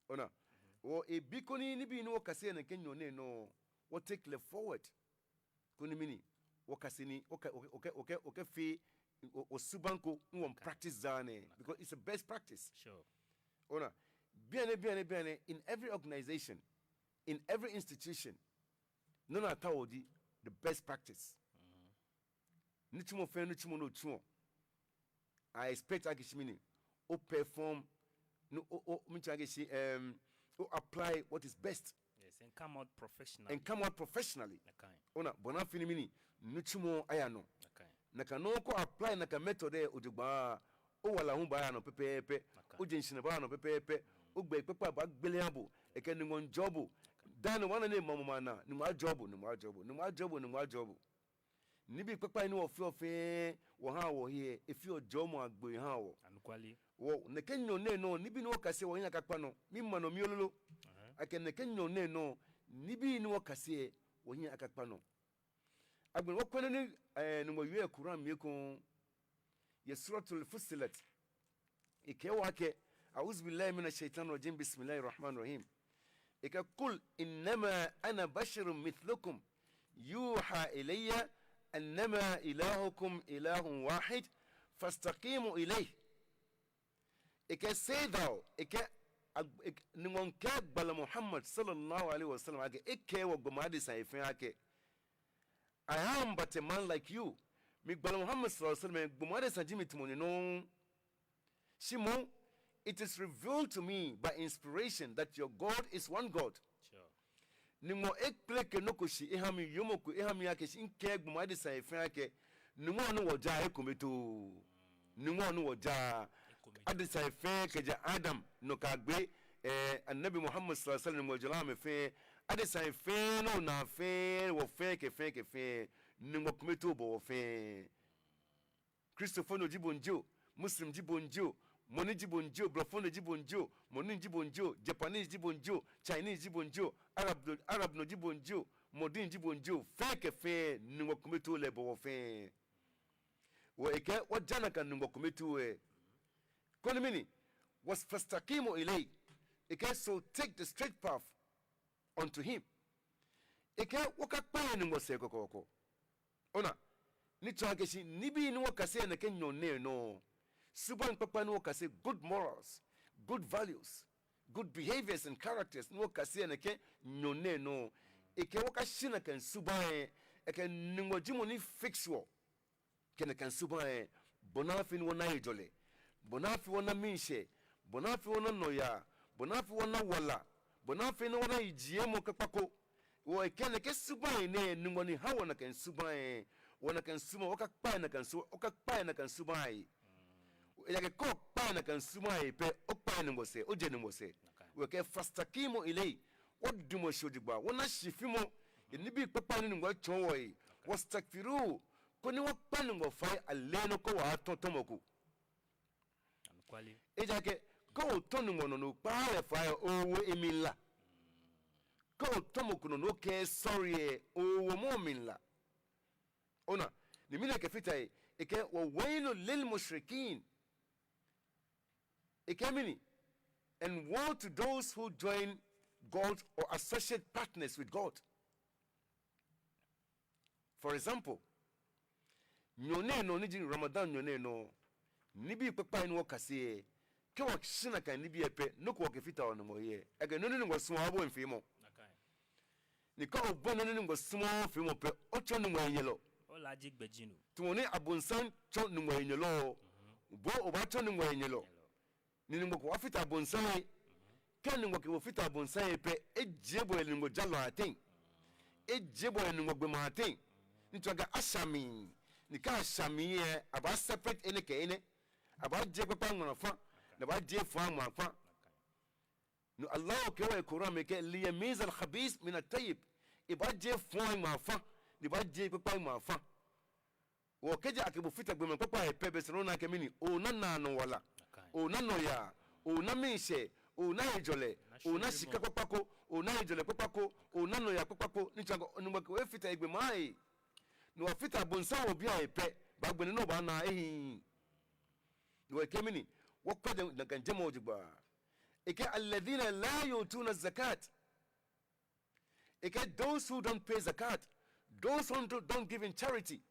Ona, wɔ ebi ko ni nibii ni wɔkase yɛ nɛkɛ nyɔɔŋ nɛɛ nɔ, wɔ take lɛ forward. Koni mɛni, wɔkase nii, wɔkɛ, wɔkɛ, wɔkɛ, wɔkɛ, wɔkɛfee wɔ, wɔ subaŋ ko ni wɔ practice daa nɛɛ, because it's a best practice. Ona, bianɛ, bianɛ, bianɛ, in every organization, in every institution, nɔ ni ataoɔ ji the best practice. Nitsumɔ fɛɛ nitsumɔ ni otsuɔ, I expect akɛ shi mɛni, o perform, ni o, o, miitsɔɔ akɛ shi, em, o apply what is best. Yes, and come out professionally. And come out professionally. Ona, bɔ ni afee ni mɛni, nitsumɔ aya nɔ. Nakai nɔŋŋ kɛ o apply nakai method lɛ jogbaŋŋ, owala hu baaya nɔ pɛpɛɛpɛ. Ojeŋ shihilɛ baaya nɔ pɛpɛɛpɛ. Ogbɛi kpakpa baagbele aha bo. Ekɛ Nyɔŋmɔ ajɔɔ bo. Dani obaana ni mamɔ ma na, Nyɔŋmɔ ajɔɔ bo, Nyɔŋmɔ ajɔɔ bo, Nyɔŋmɔ ajɔɔ bo, Nyɔŋmɔ ajɔɔ bo. Nibii kpakpai ni wɔfeɔ fɛɛ, wɔhaa wɔhe lɛ, efeɔ jɔɔmɔ agbo ehaa wɔ. Wɔ nɛkɛ nyɔɔŋ nɛɛ nɔ, nibii ni wɔkase, wɔhiɛ akakpa nɔ. Miima nɔ mli lolo. Akɛ nɛkɛ nyɔɔŋ nɛɛ nɔ, nibii ni wɔkase, wɔhiɛ akakpa nɔ. Agbɛnɛ wɔkwɛ nɔ ni, eh, Nyɔŋmɔ wie yɛ Quran mli ekoŋŋ, yɛ Suratul Fussilat. Ekɛɛ wɔ akɛ, أعوذ بالله من الشيطان الرجيم، بسم الله الرحمن الرحيم. Ekɛɛ, قل إنما أنا بشر مثلكم يوحى إلي أنما إلهكم إله واحد فاستقيموا إليه. Ekɛɛ, say thou, ekɛɛ, ag-, ek-, Nyɔŋmɔ kɛɛ gbalɔ Muhammad صلى الله عليه وسلم akɛ, ekɛɛ wɔ gbɔmɔ adesai fɛɛ akɛ, I am but a man like you. Mi gbalɔ Muhammad صلى الله عليه وسلم, gbɔmɔ adesa ji mi tamɔ nyɛ nɔŋŋ. Shi moŋ, it is revealed to me by inspiration that your God is one God. Nyɔŋmɔ ekpeleke nɔ ko shi eha mi, yoomo ko eha mi akɛ shi mikɛɛ gbɔmɔ adesai fɛɛ akɛ, Nyɔŋmɔ ni wɔjaa lɛ ekome too. Nyɔŋmɔ ni wɔjaa. Adesai fɛɛ kɛjɛ Adam nɔ kɛyagbe, eh, Annabi Muhammad صلى الله عليه وسلم, Nyɔŋmɔ jɔɔ amɛ fɛɛ, Adesai fɛɛ, nɔ ni ona fɛɛ, wɔ fɛɛ kɛ fɛɛ kɛ fɛɛ, Nyɔŋmɔ kometoo bɔ wɔ fɛɛ. Kristofonyo ji bo jio, Muslim ji bo jio, mɔ ni ji bo jio, blɔfonyo ji bo jio, mɔ ni ji bo jio, Japanese ji bo jio, Chinese ji bo jio, Arab, Arabnyo ji bo jio, mɔ ni ji bo jio, fɛɛ kɛ fɛɛ, Nyɔŋmɔ kometoo lɛ bɔ wɔ fɛɛ. Wɔ ekɛɛ, wɔja nakai Nyɔŋmɔ kometoo lɛ. Koni mɛni, was fastaqimu ilayhi. Ekɛɛ, so take the straight path unto him. Ekɛɛ, wɔkakpa yɛ Nyɔŋmɔ sɛɛ kɔkɔɔkɔ. Ona, ni tsɔɔ akɛ shi, nibii ni wɔkase yɛ nɛkɛ nyɔɔŋ nɛɛ nɔ, subaŋ kpakpai ni wɔkase, good morals, good values, good behaviors and characters ni wɔkase yɛ nɛkɛ nyɔɔŋ nɛɛ nɔ, ekɛɛ wɔkashi nakai subaŋ lɛ, ekɛɛ Nyɔŋmɔ ji mɔ ni fix wɔ kɛ nakai subaŋ lɛ, bɔ ni afee ni wɔna hejɔlɛ, bɔ ni afee wɔna miishɛɛ, bɔ ni afee wɔna nɔyaa, bɔ ni afee wɔna wala, bɔ ni afee ni wɔna yijiemɔ kpakpa ko. Wɔ ekɛɛ nɛkɛ subaŋ lɛ nɛ, Nyɔŋmɔ ni ha wɔ nakai subaŋ lɛ, wɔ nakai subaŋ, wɔkakpa yɛ nakai su-, wɔkakpa yɛ nakai subaŋ lɛ. Ejaakɛ kɛ okpa yɛ nakai subaŋ lɛ pɛ, okpa yɛ Nyɔŋmɔ sɛɛ, ojɛ Nyɔŋmɔ sɛɛ. Wɔ ekɛɛ fastaqimu ilayhi, wɔdamɔ shi jogbaŋŋ, wɔna shifimɔ yɛ nibii kpakpai ni Nyɔŋmɔ etsɔɔ wɔ lɛ. Wastaghfiruhu, koni wɔkpa Nyɔŋmɔ fai aleenɔ kɛ wɔyaatɔ̃ tɔmɔ ko. Ejaakɛ kɛ otɔ̃ Nyɔŋmɔ nɔ ni okpaaa lɛ fai lɛ, owo emli la. Kɛ otɔ̃ mɔ ko nɔ ni okɛɛɛ sorry lɛ, owo mɔ lɛ mli la. Ona, ni mɛni ekɛfata he, ekɛɛ, wa wailul lil mushrikin. Ekɛɛ mɛni, and woe to those who join God or associate partners with God. For example, nyɔɔŋ nɛɛ nɔ ni ji Ramadan nyɔɔŋ nɛɛ nɔ, nibii kpakpai ni wɔkase lɛ, kɛ wɔshi nakai nibii lɛ pɛ, nɔ ko wɔkɛfataaa Nyɔŋmɔ he. Ejaakɛ nɔ ni Nyɔŋmɔ sumɔɔɔ, obaafee mɔ. Ni kɛ obɔi nɔ ni Nyɔŋmɔ sumɔɔɔ feemɔ pɛ, otsɔ Nyɔŋmɔ henyɛlɔ. Ola ji gbɛjianɔ. Tamɔ ni abonsam tsɔ Nyɔŋmɔ henyɛlɔ, bo obaatsɔ Nyɔŋmɔ henyɛlɔ. Ni Nyɔŋmɔ kɛ bo afata abonsam he. Kɛ Nyɔŋmɔ kɛ bo fata abonsam he pɛ, ejie bo yɛ Nyɔŋmɔ jalɔi ateŋ. Ejie bo yɛ Nyɔŋmɔ gbɔmɛi ateŋ. Ni tsɔɔ akɛ ashã mli. Ni kɛ ashã mli lɛ, abaa separate enɛ kɛ enɛ. Abaajie kpakpa ŋmãa fã, ni abaajie fɔŋ ŋmãa fã. No Allah kɛɛ wɔ yɛ Quran mli akɛ, liyamizal khabith minat tayyib. Ebaajie fɔŋ ŋmãa fã, ni ebaajie kpakpa ŋmãa fã. Wɔ kɛji akɛ bo fata gbɔmɛi kpakpai he pɛ, bɛ sɛɛ nɔ ni ona akɛ mɛni, ona naanɔ wala, ona nɔyaa, ona miishɛɛ, ona hejɔlɛ, ona shika kpakpa ko, ona hejɔlɛ kpakpa ko, ona nɔyaa kpakpa ko, ni tsɔɔ akɛ Nyɔŋmɔ kɛ bo efata egbɔmɛi ahe. Ni wɔfata abonsam wɔbii ahe pɛ, agbɛnɛ no obaana ehiii. Wɔ ekɛɛ mɛni, wɔkpa nakai jɛmɔ jogbaŋŋ. Ekɛɛ alladhina la yu'tuna zakat. Ekɛɛ those who don't pay zakat, those who don't, don't give in charity.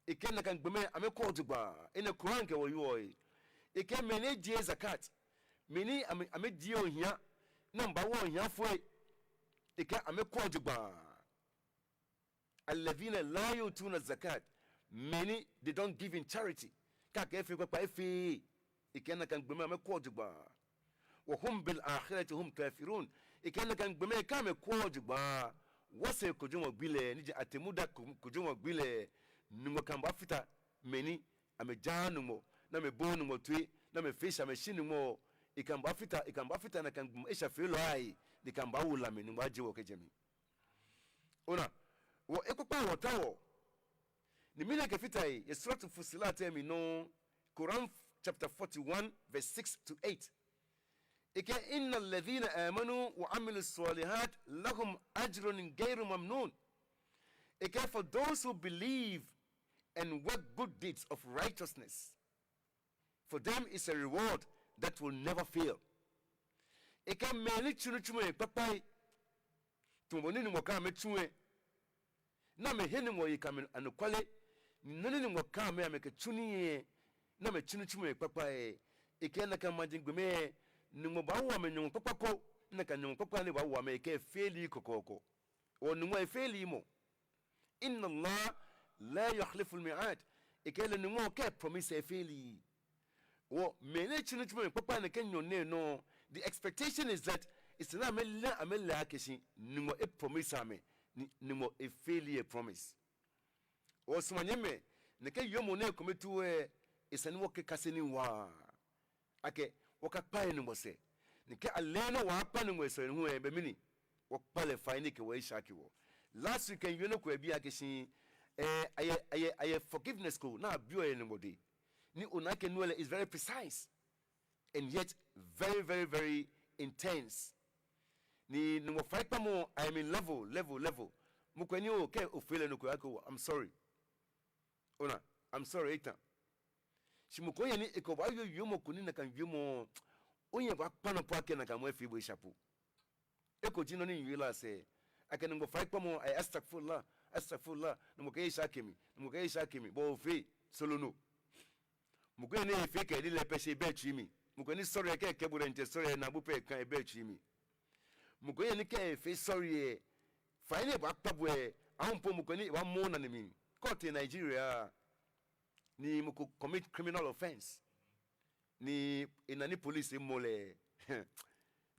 Ekɛɛ nakai gbɔmɛi amɛkwɛɔ jogbaŋŋ, enɛ Quran kɛ wɔ wieɔ. Ekɛɛ mɛi ni jieee zakat, mɛi ni amɛ, amɛjieee ohia, ni amɛbaawo ohiafoi. Ekɛɛ amɛkwɛɔ jogbaŋŋ. Alladhina la yu'tuna zakat, mɛi ni they don't give in charity. Kɛ akɛɛ efee kpakpa, efeee. Ekɛɛ nakai gbɔmɛi amɛkwɛɔ jogbaŋŋ. Wa hum bil akhirati hum kafirun. Ekɛɛ nakai gbɔmɛi kɛ amɛkwɛɔ jogbaŋŋ, wɔsɛɛ kojomɔ gbi lɛ, ni ji ateŋ muda ko-, kojomɔ gbi lɛ, Nyɔŋmɔ kɛ amɛ baafata mɛi ni amɛjaaa Nyɔŋmɔ, ni amɛbooo Nyɔŋmɔ toi, ni amɛfee esha amɛshi Nyɔŋmɔ. Ekɛ amɛ baafata, ekɛ amɛ baafata nakai gbɔmɛi eshafeelɔi ahe, ni ekɛ amɛ baawo la mli, Nyɔŋmɔ ajie wɔ kɛjɛ mli. Ona, wɔ ekpakpa wɔtaoɔ. Ni mɛni ekɛfata he, yɛ Suratul Fussilat lɛ mli nɔŋŋ, Quran chapter forty-one, verse six to eight. Ekɛɛ, innal ladhina amanu wa amilus salihat lahum ajrun ghayru mamnun. Ekɛɛ, for those who believe and work good deeds of righteousness, for them is a reward that will never fail. Ekɛɛ mɛi ni tsu nitsumɔi kpakpai, tamɔ bɔ ni Nyɔŋmɔ kɛɛ amɛtsu lɛ, ni amɛhe Nyɔŋmɔ he kɛ amɛ anɔkwale, ni nɔ ni Nyɔŋmɔ kɛɛ amɛ amɛkɛtsu nii lɛ, ni amɛtsu nitsumɔi kpakpai lɛ, ekɛɛ nakai maji gbɔmɛi lɛ, Nyɔŋmɔ baawo amɛ nyɔmɔ kpakpa ko, nakai nyɔmɔ kpakpa ni ebaawo amɛ, ekɛɛ efeelii kɔkɔɔkɔ. Wɔ Nyɔŋmɔ efeelii mɔ. Inna Allah la yukhliful mi'ad. Ekɛɛ lɛ Nyɔŋmɔ kɛ promise efeelii. Wɔ mɛi ni tsu nitsumɔi kpakpai nɛkɛ nyɔɔŋ nɛɛ nɔ, the expectation is that esa ni amɛle, amɛle akɛ shi Nyɔŋmɔ epromise amɛ, ni Nyɔŋmɔ efeelii epromise. Wɔ suɔmɔnyɛmimɛi, nɛkɛ yoomɔ nɛɛ kometoo lɛ, esa ni wɔkɛkase nii waa. Akɛ, wɔkakpa yɛ Nyɔŋmɔ sɛɛ. Ni kɛ ale nɔ wɔkpa Nyɔŋmɔ sɛɛ hu lɛ, bɛ mɛni? Wɔkpa lɛ fai ni ekɛ wɔ eshake wɔ. Last week miwie nɔ ko yɛ biɛ akɛ shi, eh, ayɛ, ayɛ, ayɛ forgiveness ko ni abiɔ yɛ Nyɔŋmɔ dɛŋ. Ni ona akɛ no lɛ is very precise. And yet very, very, very intense. Ni Nyɔŋmɔ faikpamɔ, I mean, level, level, level. Mɔ ko ni okɛɛ ofee lɛ nɔ ko, akɛɛ oo, I'm sorry. Ona, I'm sorry, eta. Shi mɔ ko yɛ ni ekɛ bo baawie wiemɔ ko ni nakai wiemɔ, ohiɛ baakpa nɔ po akɛ nakai mɔ efee bo esha po. Eko ji nɔ ni miwie lɛ sɛɛ. Akɛ Nyɔŋmɔ faikpamɔ, I astaghfirullah, astaghfirullah. Nyɔŋmɔ kɛ eshake mi, Nyɔŋmɔ kɛ eshake mi. Bo ofee, soro nɔ. Mɔ ko yɛ ni efee kɛ ni lɛ pɛ shi ebɛ etsui mli. Mɔ ko yɛ ni sorry kɛ ekɛɛ bo diɛŋtsɛ sorry, enaabu pɛ ekaa ebɛ etsui mli. Mɔ ko yɛ ni kɛ efee sorry lɛ, fai ni ebaakpa bo lɛ, ahu po mɔ ko yɛ ni ebaamɔ onane mli. Kɛ otee Nigeria, ni mɔ ko commit criminal offence, ni ena ni police mɔ lɛ.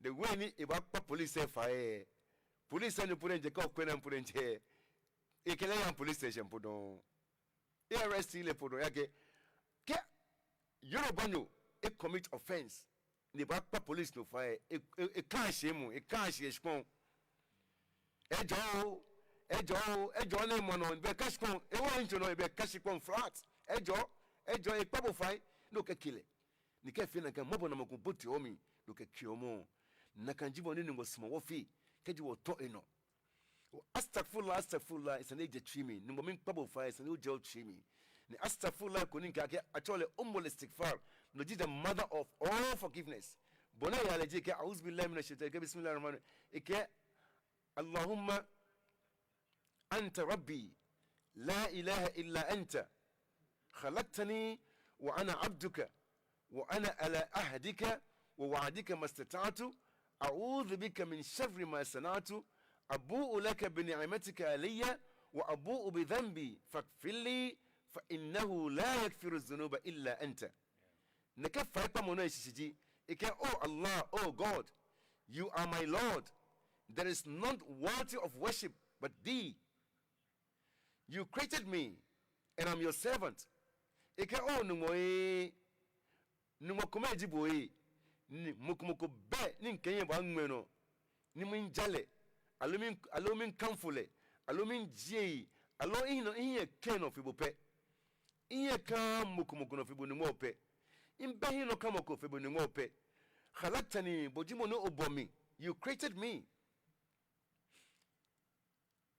The way ni ebaakpa police lɛ fai lɛ, police lɛ nɔ po diɛŋtsɛ kɛ okwɛ naa po diɛŋtsɛ, ekɛ lɛ yaaa police station po dɔŋŋ. E-arrest lɛ po dɔŋŋ ejaakɛ, kɛ Yorubanyo e-commit offence, ni ebaakpa police nɔ fai lɛ, e, e, ekaa shi emuu, ekaa shi eshikpɔŋ. Ejɔɔ oo, ejɔɔ oo, ejɔɔ ni emɔ nɔ, ebɛka shikpɔŋ, ewo ntso nɔ, ebɛka shikpɔŋ flat. Ejɔɔ, ejɔɔ, ekpa bo fai, ni okɛke lɛ. Ni kɛ efee nakai, mɔbɔnalɛ ko boteɔ omli, ni okɛkeɔ mɔ. Nakai ji bɔ ni Nyɔŋmɔ sumɔɔ wɔfee, kɛji wɔtɔ enɔ. Astaghfirullah, astaghfirullah, esa ni ejɛ tsui mli. Nyɔŋmɔ miikpa bo fai, esa ni ojɛ otsui mli. Ni astaghfirullah ko ni mikɛɛ akɛ atsɛɔ lɛ Ummul Istighfar, no ji the mother of all forgiveness. Bɔ ni eyaa lɛ ji ekɛɛ, "A'udhu billahi minash shaitan," ekɛɛ, "Bismillahir rahmanir rahim." Ekɛɛ, "Allahumma anta rabbi, la ilaha illa anta, khalaqtani wa ana abduka, wa ana ala ahdika wa wa'dika mastata'tu, a'udhu bika min sharri ma sana'tu, abu'u laka bi ni'matika alayya wa abu'u bi dhanbi faghfir li, fa innahu la yaghfiru dhunuba illa anta." Nɛkɛ faikpamɔ nɔ eshishi ji, ekɛɛ, "Oh Allah, oh God, you are my Lord. There is none worthy of worship but thee. You created me, and I'm your servant." Ekɛɛ, "Oh Nyɔŋmɔ ee, Nyɔŋmɔ kome ji bo ee, ni mɔ ko mɔ ko bɛ ni mikɛ mihiɛ baaŋmɛ nɔ, ni miija lɛ, aloo mi, aloo miikamfo lɛ, aloo miijie eyi, aloo mihiɛ nɔ, mihiɛ kã nɔ fe bo pɛ. Mihiɛ kã mɔ ko mɔ ko nɔ fe bo Nyɔŋmɔ pɛ. Mibɛ hiɛnɔkamɔ ko fe bo Nyɔŋmɔ pɛ. Khalaqtani, bo ji mɔ ni obɔ mi. You created me.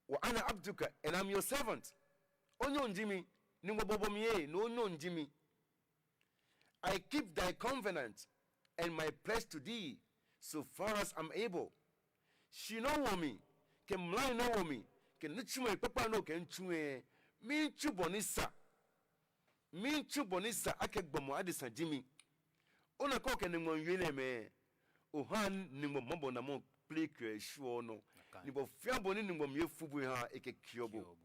Wa ana abduka, and I'm your servant. Onyɔŋ ji mi, Nyɔŋmɔ bo obɔ mi ee, ni onyɔŋ ji mi. I keep thy covenant and my pledge to thee, so far as I'm able. Shi ni owo mi, kɛ mlai ni owo mi, kɛ nitsumɔi kpakpai ni okɛɛ mitsu lɛ, miitsu bɔ ni sa. Miitsu bɔ ni sa akɛ gbɔmɔ adesa ji mi. Ona, kɛ okɛ Nyɔŋmɔ miiwie enɛɛmɛi, ohaa Nyɔŋmɔ mɔbɔnalɛ kplekeɔ eshwieɔ onɔ. Ni bɔ fɛɛ bɔ ni Nyɔŋmɔ mli efu bo ehaa, ekɛkeɔ bo.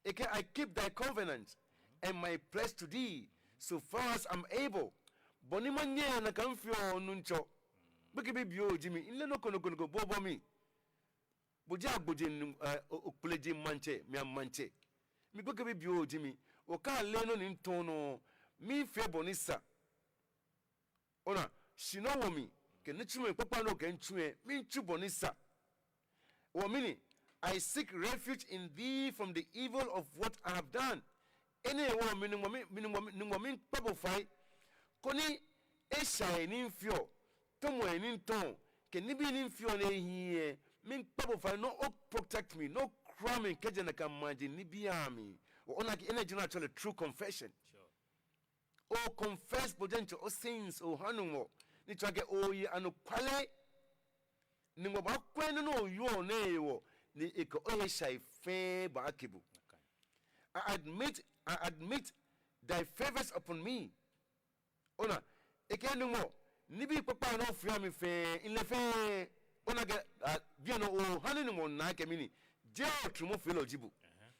Ekɛɛ, I keep thy covenant and my pledge to thee, so far as I'm able. Bɔ ni manyɛ nakai mifeɔ, Nuŋtsɔ. Gbekɛ bibioo ji mi, mileee nɔ ko nɔ ko nɔ ko, bo obɔ mi. Bo ji agbojee, eh, o-, okplejeŋ maŋtsɛ, mi amaŋtsɛ. Mi gbekɛ bibioo ji mi, okɛɛ lɛ nɔ ni mitɔ̃ nɔ, miifee bɔ ni sa. Ona, shi ni owo mi, kɛ nitsumɔi kpakpai ni okɛɛ mitsu lɛ, miitsu bɔ ni sa. Owo mi ni, I seek refuge in thee from the evil of what I have done. Enɛ hewɔ mi Nyɔŋmɔ mi, mi Nyɔŋmɔ mi, Nyɔŋmɔ miikpa bo fai, koni eshai ni mifeɔ, tɔmɔi ni mitɔ̃ɔ, kɛ nibii ni mifeɔ ni ehiii lɛ, miikpa bo fai ni o-protect mi, ni okura mi kɛjɛ nakai maji nibii amli. Ona akɛ enɛ ji nɔ ni atsɛɔ lɛ true confession. Sure. O-confess bo diɛŋtsɛ o-sins oha Nyɔŋmɔ, ni tsɔɔ akɛ oye anɔkwale. Nyɔŋmɔ baakwɛ nɔ ni oyɔɔ nɛɛ hewɔ, ni ekɛ ohe eshai fɛɛ baake bo. Okay. I admit, I admit thy favors upon me. Ona, ekɛɛ Nyɔŋmɔ, nibii kpakpai ni ofee oha mi fɛɛ, mile fɛɛ. Ona akɛ, ah, bianɛ oha ni Nyɔŋmɔ na akɛ mɛni, jeee otrumɔfeelɔ ji bo. Uh-huh.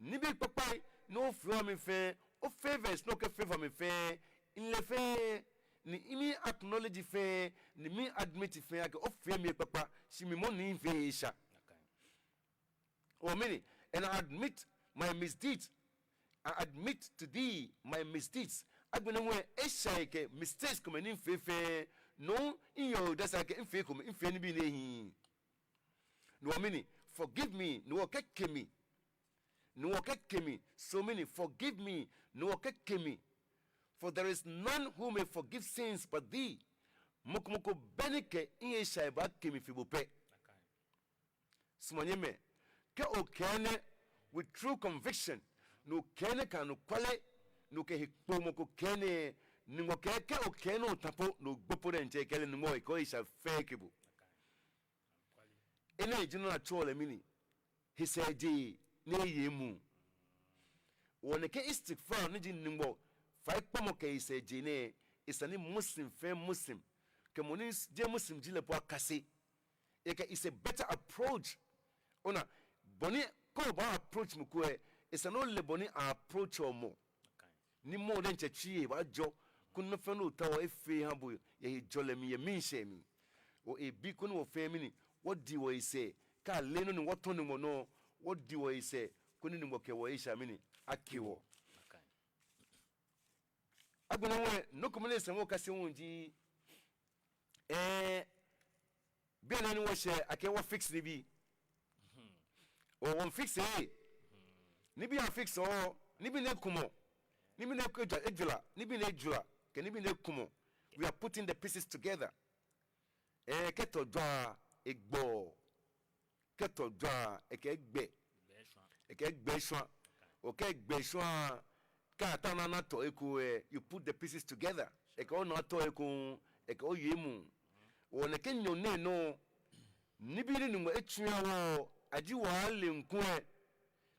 Nibii kpakpai ni ofee oha mi fɛɛ, o-favors ni okɛ-favor mi fɛɛ, mile fɛɛ, ni mi-acknowledge fɛɛ, ni mi-admit fɛɛ akɛ ofee mi ekpakpa, shi mi moŋ mifee esha. Okay. Owo mi ni, and I admit my misdeeds. I admit to thee my misdeeds. Agbɛnɛ hu eshai kɛ mistakes komɛi ni mifee fɛɛ, No, miyɛ odase akɛ mifee ekome, mifee nibii ni ehiii. No hewɔ mɛni, forgive me, no hewɔ kɛke mi. No hewɔ kɛke mi, so mɛni, forgive me, no hewɔ kɛke mi. For there is none who may forgive sins but thee. Mɔ ko mɔ ko bɛ ni kɛ mihe eshai baake mi fe bo pɛ. Suɔmɔ nyɛmimɛi, kɛ okɛɛ enɛ with true conviction, ni okɛɛ enɛ kɛ anɔkwale, ni okɛ hekpɔmɔ ko kɛɛ enɛ, Nyɔŋmɔ kɛɛ kɛ okɛɛ enɛ ota po, ni ogbo po diɛŋtsɛ, kɛlɛ Nyɔŋmɔ ekɛ ohe eshai fɛɛ ake bo. Enɛ ji nɔ ni atsɛɔ lɛ mɛni, hesɛɛjee ni eye emuu. Hewɔ nɛkɛ istighfar ni ji Nyɔŋmɔ faikpamɔ kɛ hesɛɛjee nɛɛ, esa ni Muslim fɛɛ Muslim, kɛ mɔ ni jeee Muslim ji lɛ po akase. Ekɛɛ it's a better approach. Ona, bɔ ni kɛ obaa approach mɔ ko lɛ, esa ni ole bɔ ni a approach-ɔ mɔ. Ni mɔ diɛŋtsɛ tsui lɛ baajɔ, koni nɔ fɛɛ nɔ ni otaoɔ efee eha bo yɛ hejɔlɛ mli, yɛ miishɛɛ mli. Hewɔ ebi koni wɔ fɛɛ mɛni, wɔdi wɔhe sɛɛ, kɛ ale nɔ ni wɔtɔ Nyɔŋmɔ nɔ, wɔdi wɔhe sɛɛ, koni Nyɔŋmɔ kɛ wɔhe eshai mɛni, ake wɔ. Agbɛnɛ hu lɛ, nɔ ko mɔ ni esa ni wɔkase hu ji, eh, bianɛ ni wɔshɛ akɛ wɔ fix nibii. Wɔ, wɔ fix-ee. Nibii a fix-ɔ, nibii ni ekumɔ. Nibii ni ejwara, ejwara, nibii ni ejwara, kɛ nibii ni ekumɔ. We are putting the pieces together. Eh, kɛ tɔ jwa, egbɔ. Kɛ tɔ jwa, ekɛ gbɛ. Ekɛ gbɛ shwa. Okɛ gbɛ shwa. Kɛ ata nana tɔ eko lɛ, you put the pieces together. Ekɛ onaa tɔ eko, ekɛ oye emuu. Hewɔ nɛkɛ nyɔɔŋ nɛɛ nɔ, nibii ni Nyɔŋmɔ etsu eha wɔ, aji wɔle ŋkulɛ,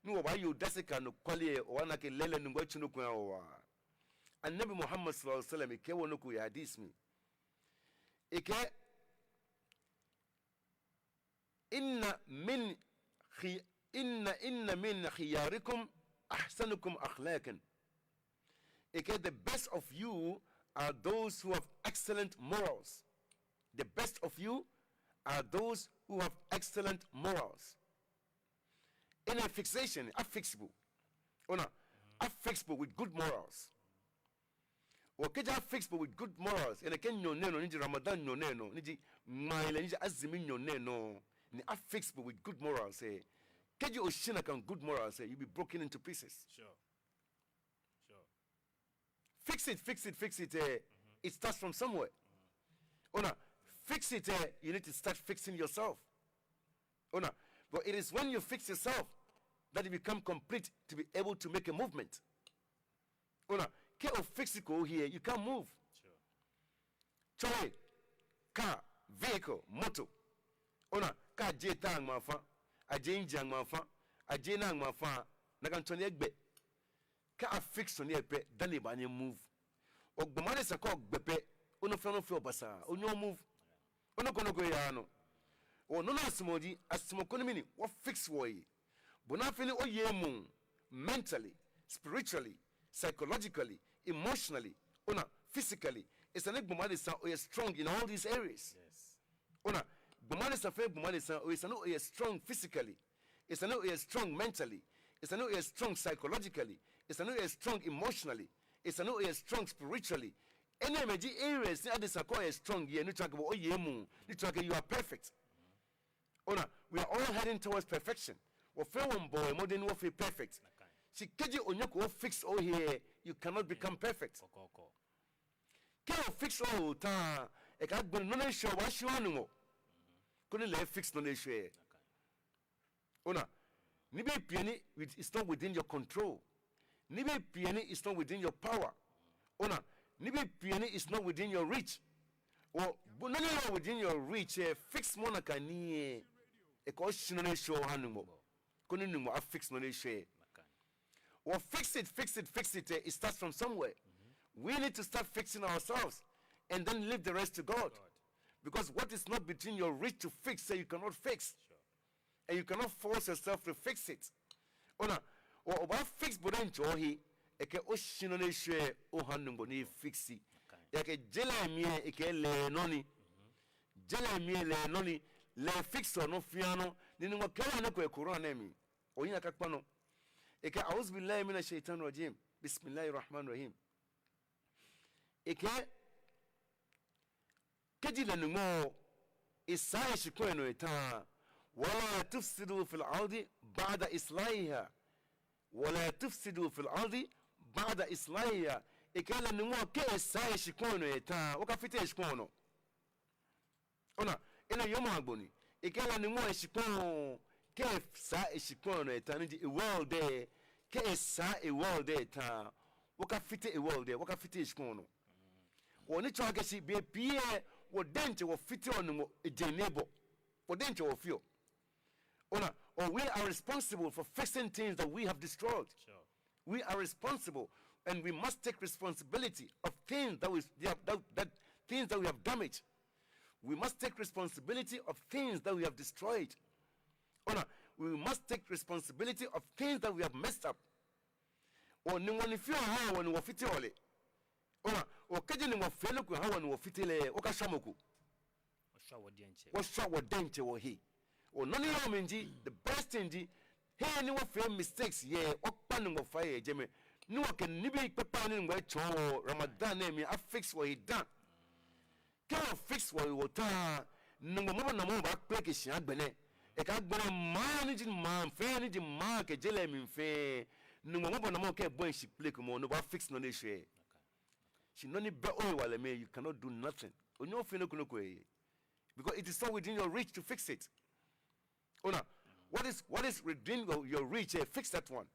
ni wɔbaaye odase kɛ anɔkwale lɛ, wɔbaana akɛ lɛɛlɛŋ Nyɔŋmɔ etsu nɔ ko eha wɔ waa. Annabi Muhammad sallallahu alaihi wasallam ekɛɛ wɔ nɔ ko yɛ hadith mli. Ekɛɛ, إن من خي-، إن، إن من خياركم أحسنكم أخلاقا. Ekɛɛ, the best of you are those who have excellent morals. The best of you are those who have excellent morals. Enɛ fixation, a fix bo. Ona, a fix bo with good morals. Hewɔ kɛji a fix bo with good morals, yɛ nɛkɛ nyɔɔŋ nɛɛ nɔ, ni ji Ramadan nyɔɔŋ nɛɛ nɔ, ni ji ŋmaahiilɛ, ni ji azumi nyɔɔŋ nɛɛ nɔ, ni a fix bo with good morals lɛ, kɛji oshi nakai good morals lɛ, you'll be broken into pieces. Sure. Sure. Fix it, fix it, fix it, eh, it starts from somewhere. Ona, fix it, eh, you need to start fixing yourself. Ona, but it is when you fix yourself that you become complete to be able to make a movement. Ona, kɛ o fix-ko ohe lɛ, you can't move. Sure. Tsɔne, car, vehicle, motor. Ona, kɛ ajie tyre aŋma afã, ajie engine aŋma afã, ajie nɔ aŋma afã, nakai tsɔne lɛ egbɛ. Kɛ a fix tsɔne lɛ pɛ, dani ebaanyɛ e move. Ogbɔmɔ adesa kɛ ogbɛ pɛ, onɔ fɛɛ nɔ feɔ basabasa, onyɛŋ o move. Onɔ ko nɔ ko eyaaa nɔ. Hewɔ nɔ ni asumɔɔ ji, asumɔɔ koni mɛni, wɔ fix wɔhe. Bɔ ni afee ni oye emuu, mentally, spiritually, psychologically, emotionally, ona, physically. Esa ni gbɔmɔ adesa oyɛ strong in all these areas. Yes. Ona, gbɔmɔ adesa fɛɛ gbɔmɔ adesa, esa ni oyɛ strong physically. Esa ni oyɛ strong mentally. Esa ni oyɛ strong psychologically. Esa ni oyɛ strong emotionally. Esa ni oyɛ strong spiritually. Enɛɛmɛi ji areas ni adesa kɛ oyɛ strong yɛ, ni tsɔɔ akɛ bo oye emuu, ni tsɔɔ akɛ you are perfect. Ona, we are all heading towards perfection. Wɔ fɛɛ wɔmiibɔ mɔdɛŋ ni wɔfee perfect. Shi kɛji onyɛko o fix ohe lɛ, you cannot become perfect. Kɔkɔɔkɔ. Kɛ o fix ohe ota, ekã gbɛ nɔ ni eshwɛ, obaashi oha Nyɔŋmɔ, koni lɛ e fix nɔ ni eshwɛ. Ona, nibii pii ni with-, is not within your control. Nibii pii ni is not within your power. Ona, nibii pii ni is not within your reach. Hewɔ, bo nɔ ni yɔɔ within your reach lɛ, fixmɔ nakai nii lɛ, ekɛ oshi nɔ ni eshwɛ oha Nyɔŋmɔ, koni Nyɔŋmɔ a fix nɔ ni eshwɛ. Hewɔ fix it, fix it, fix it, eh, it starts from somewhere. We need to start fixing ourselves and then leave the rest to God. Because what is not between your reach to fix, eh, you cannot fix. And you cannot force yourself to fix it. Ona, hewɔ obaa fix bo diɛŋtsɛ ohe, ekɛ oshi nɔ ni eshwɛ oha Nyɔŋmɔ ni e fix. Ejaakɛ je lɛ mli lɛ, ekɛɛ lɛ enɔ ni. Je lɛ mli lɛ, lɛ enɔ ni, lɛ e fix-ɔ nɔ fɛɛ nɔ, ni Nyɔŋmɔ kɛɛ lɛ nɔ ko yɛ Quran lɛ mli. Oyiŋ akakpa nɔ. Ekɛɛ, أعوذ بالله من الشيطان الرجيم. بسم الله الرحمن الرحيم. Ekɛɛ, Kɛji lɛ Nyɔŋmɔ esaa eshikpɔŋ nɔ eta, ولا تفسدوا في الأرض بعد إصلاحها. ولا تفسدوا في الأرض بعد إصلاحها. Ekɛɛ lɛ Nyɔŋmɔ kɛ esaa eshikpɔŋ nɔ eta, okafite eshikpɔŋ nɔ. Ona, enɛ yɔɔmɔ agbo ni. Ekɛɛ lɛ Nyɔŋmɔ eshikpɔŋ, kɛ esaa eshikpɔŋ nɔ eta, ni ji eworld lɛ, kɛ esaa eworld lɛ eta, okafite eworld lɛ, okafite eshikpɔŋ nɔ. Wɔ ni tsɔɔ akɛ shi bei pii lɛ, wɔ diɛŋtsɛ wɔfiteɔ Nyɔŋmɔ ejeŋ ni ebɔ. Wɔ diɛŋtsɛ wɔfeɔ. Ona, or we are responsible for fixing things that we have destroyed. Sure. We are responsible, and we must take responsibility of things that we, that, that, that things that we have damaged. We must take responsibility of things that we have destroyed. Ona, we must take responsibility of things that we have messed up. Wɔ Nyɔŋmɔ ni feɔ ha wɔ ni wɔfiteɔ lɛ. Ona, wɔ kɛji Nyɔŋmɔ fee nɔ ko ha wɔ ni wɔfite lɛ, wɔkashwa mɔ ko. Wɔshwa wɔ diɛŋtsɛ. Wɔshwa wɔ diɛŋtsɛ wɔhe. Ona, nɔ ni yɔɔ mli ji, the best thing ji, he ni wɔfee mistakes yɛ, wɔkpa Nyɔŋmɔ fai yɛ jɛmɛ. Ni wɔkɛ nibii kpakpai ni Nyɔŋmɔ etsɔɔ wɔ Ramadan nɛɛ mli afix wɔhe dã. Kɛ wɔfix wɔhe wɔta, Nyɔŋmɔ mɔbɔnalɛmɔ baakpeleke shi agbɛnɛ. Ekã agbɛnɛ maŋ ni ji maŋ fɛɛ ni ji maŋ kɛ je lɛ mli fɛɛ, Nyɔŋmɔ mɔbɔnalɛmɔ kɛ ebɔi shi kpelekemɔ, no baafix nɔ ni eshwɛ. Shi nɔ ni bɛ ohewalɛ mli, you cannot do nothing. Onyɛŋ ofee nɔ ko nɔ ko yɛ. Because it is not within your reach to fix it. Ona, what is, what is within your, your reach, eh, fix that one.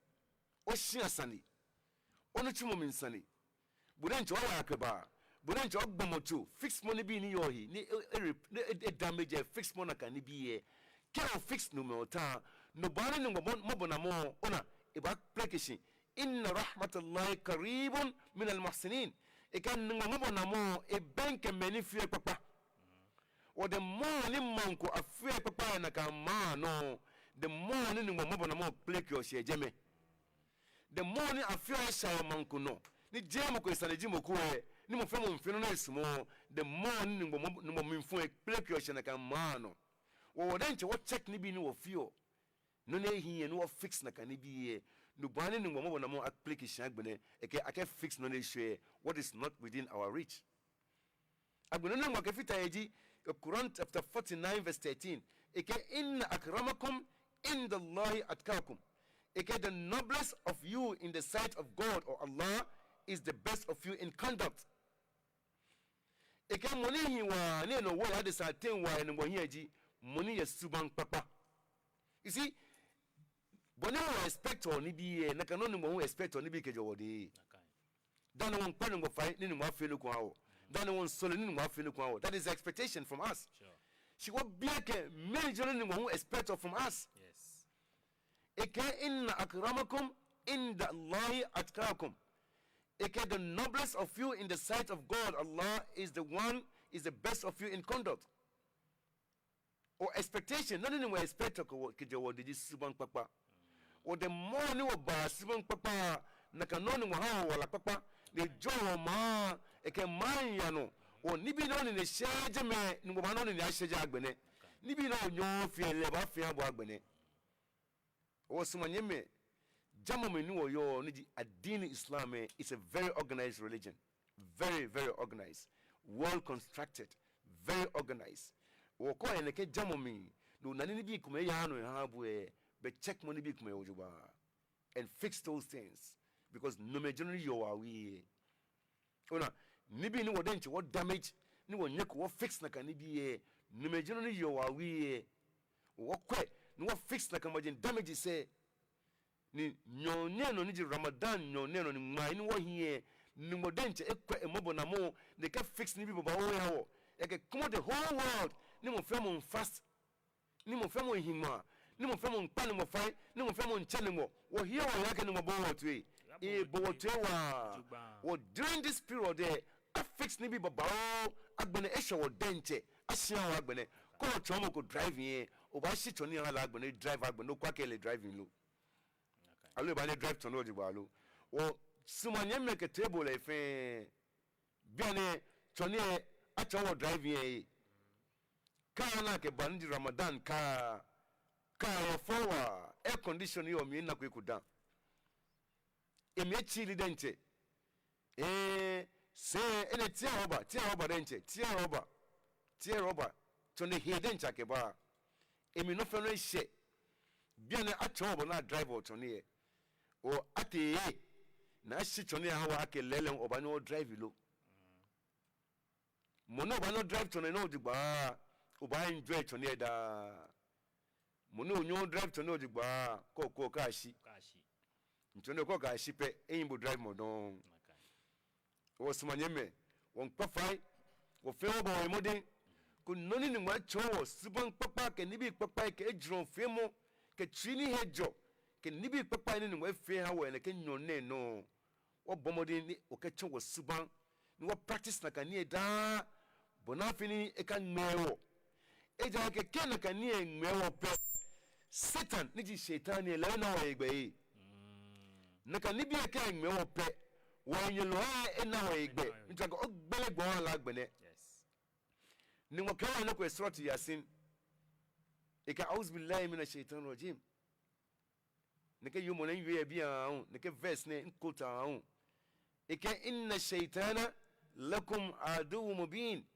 Oshia sane. Onitsumɔ mli sane. Bo diɛŋtsɛ oya kɛba. Bo diɛŋtsɛ ogbɔmɔtso. Fixmɔ nibii ni yɔɔ he. Ni e, e, e, e damage, fixmɔ nakai nibii lɛ. Kɛ ofix no mli ota, no baaha ni Nyɔŋmɔ mɔbɔnalɛmɔ, ona, ebaakpeleke shi. Inna rahmatallahi qaribun minal muhsinin. Ekɛɛ Nyɔŋmɔ mɔbɔnalɛmɔ, ebɛŋkɛ mɛi ni feɔ ekpakpa. Wɔ the more ni maŋ ko afeɔ ekpakpa yɛ nakai maŋ nɔ, the more ni Nyɔŋmɔ mɔbɔnalɛmɔ kpelekeɔ shi yɛ jɛmɛ. The more ni afeɔ esha yɛ maŋ ko nɔ, ni jeee mɔ ko esane ji mɔ ko lɛ, ni mɔ fɛɛ mɔ miifee nɔ ni esumɔɔ, the more ni Nyɔŋmɔ mɔ, Nyɔŋmɔ mlifu lɛ kpelekeɔ shi yɛ nakai maŋ nɔ. Wɔ, wɔ diɛŋtsɛ wɔ check nibii ni wɔfeɔ. Nɔ ni ehiii lɛ, ni wɔ fix nakai nibii lɛ. No baaha ni Nyɔŋmɔ mɔbɔnalɛmɔ akpeleke shi agbɛnɛ, ekɛ, akɛ fix nɔ ni eshwɛ, what is not within our reach. Agbɛnɛ nɔ ni wɔkɛfata he ji, eh, Quran chapter forty-nine verse thirteen. Ekɛɛ, inna akramakum indallahi atqakum. Ekɛɛ, the noblest of you in the sight of God or Allah is the best of you in conduct. Ekɛɛ mɔ ni hi waa, ni enɔ woɔ yɛ adesa teŋ waa yɛ Nyɔŋmɔ hiɛ ji mɔ ni yɛ subaŋ kpakpa. You see, bɔ ni wɔ expect-ɔ nibii lɛ, nakai nɔŋŋ Nyɔŋmɔ hu expect-ɔ nibii kɛjɛɔ wɔdɛŋ. Dani wɔmiikpa Nyɔŋmɔ fai, ni Nyɔŋmɔ afee nɔ ko aha wɔ. Dani wɔmiisɔle, ni Nyɔŋmɔ afee nɔ ko aha wɔ. That is expectation from us. Sure. Shi wɔbiɔ akɛ, mɛni ji nɔ ni Nyɔŋmɔ hu expect-ɔ from us. Yes. Ekɛɛ, inna akramakum indallahi atqakum. Ekɛɛ, the noblest of you in the sight of God, Allah, is the one, is the best of you in conduct. Wɔ expectation, nɔ ni Nyɔŋmɔ expect-ɔ kɛ wɔ, kɛjɛɔ wɔdɛŋ ji subaŋ kpakpa. Wɔ the more ni wɔbaa subaŋ kpakpa, nakai nɔŋŋ Nyɔŋmɔ haa wɔ wala kpakpa, ni ejɔɔ wɔ maŋ, ekɛ maŋ yaa nɔ. Wɔ nibii ni wɔnine shɛɛɛ jɛmɛ, Nyɔŋmɔ baaha ni onine ashɛ jɛi agbɛnɛ. Nibii ni onyɛɛɛ ofee lɛ, ebaafee aha bo agbɛnɛ. Wɔsumɔɔ nyɛmimɛi, jamɔ mli ni wɔyɔɔ ni ji addini Islam lɛ, is a very organized religion. Very, very organized. Well constructed. Very organized. Wɔ kɛ oyɛ nɛkɛ jamɔ mli, ni ona ni nibii komɛi yaaa nɔ ehaaa bo lɛ, bɛ checkmɔ nibii komɛi jogbaŋŋ. And fix those things. Because nomɛi ji nɔ ni yeɔ wɔ awui lɛ. Ona, nibii ni wɔ diɛŋtsɛ wɔ damage, ni wɔnyɛko wɔ fix nakai nibii lɛ, nomɛi ji nɔ ni yeɔ wɔ awui lɛ. Wɔkwɛ, ni wɔ fix nakai maji damage sɛɛ. Ni nyɔɔŋ nɛɛ nɔ ni ji Ramadan nyɔɔŋ nɛɛ nɔ ni ŋmaa ni wɔhi lɛ, Nyɔŋmɔ diɛŋtsɛ ekwɛ emɔbɔnalɛmɔ, ni ekɛ fix nibii babaoo eha wɔ. Ekɛkɔmɔ the whole world, ni mɔ fɛɛ mɔ miifast. Ni mɔ fɛɛ mɔ miihi ŋmaa, ni mɔ fɛɛ mɔ miikpa Nyɔŋmɔ fai, ni mɔ fɛɛ mɔ miitsɛ Nyɔŋmɔ. Wɔheɔ wɔyeɔ akɛ Nyɔŋmɔ bɔ wɔ toi. Ebɔ wɔ toi waa. Wɔ during this period lɛ, afix nibii babaoo, agbɛnɛ eshwɛ wɔ diɛŋtsɛ, ashia wɔ agbɛnɛ. Kɛ otsɔɔ mɔ ko driving lɛ, obaashi tsɔne aha lɛ agbɛnɛ, drive agbɛnɛ, okwɛ akɛ ele driving lo. Aloo ebaanyɛ edrive tsɔne lɛ jogbaŋŋ lo. Wɔsumɔɔ nyɛmimɛi kɛ table lɛ fɛɛ. Bianɛ tsɔne lɛ atsɔɔ wɔ driving lɛ. Car ni akɛba ni ji Ramadan car. Car lɛ fɔ waa, air condition yɔɔ mli, enako eko dã. Emli etsili diɛŋtsɛ. Ee, sɛɛ, enɛ tire rɔba, tire rɔba diɛŋtsɛ, tire rɔba. tear rubber, tsɔne hee diɛŋtsɛ akɛba. Emli nɔ fɛɛ nɔ eshɛ. Bianɛ atsɔɔ wɔ bɔ ni a-drive-ɔ tsɔne lɛ. Wɔ atee, ni ashi tsɔne lɛ aha wɔ akɛ lɛɛlɛŋ obaanyɛ o-drive lo. Mɔ ni obaanyɛ o-drive tsɔne nɔ jogbaŋŋ, obaa-enjoy tsɔne lɛ daa. Mɔ ni onyɛɛɛ o-drive tsɔne lɛ jogbaŋŋ, kɔ, kɔ, kaashi. Kaashi. Ntsɔne kɔ kaashi pɛ, ehiii bo drive-mɔ dɔŋŋ. Nakai. Wɔsumɔɔ nyɛmimɛi, wɔmiikpa fai, wɔ fɛɛ wɔbɔ wɔ mɔdɛŋ. Koni nɔ ni Nyɔŋmɔ etsɔɔ wɔ, subaŋ kpakpa kɛ nibii kpakpai kɛ ejurɔfeemɔ, kɛ tsui ni he jɔ, kɛ nibii kpakpai ni Nyɔŋmɔ efee eha wɔ yɛ nɛkɛ nyɔɔŋ nɛɛ nɔ, wɔbɔ mɔdɛŋ ni wɔkɛtsɔ wɔsubaŋ, ni wɔ-practice nakai nii lɛ daa, bɔ ni afee ni ekaŋmɛɛ wɔ. Ejaakɛ kɛ nakai nii lɛ ŋmɛɛ wɔ pɛ, Satan ni ji Shaitan lɛ, lɛ ena wɔhe gbɛ. Mm. Nakai nibii lɛ kɛ eŋmɛɛ wɔ pɛ, wɔhenyɛlɔi lɛ ena wɔhe gbɛ. Ena wɔhe gbɛ. Ntsɔɔ akɛ ogbele gbɔ oha lɛ agbɛnɛ. Yes. Nyɔŋmɔ kɛɛ wɔ nɔ ko yɛ Suratu Yasin. Ekɛɛ, "A'udhu billahi minash shaitanir rajim." Nɛkɛ yoomo nɛɛ miwie yɛ biɛ aahu, nɛkɛ verse nɛɛ mi-quote aahu. Ekɛɛ, "Inna shaitana lakum aduwwun mubin."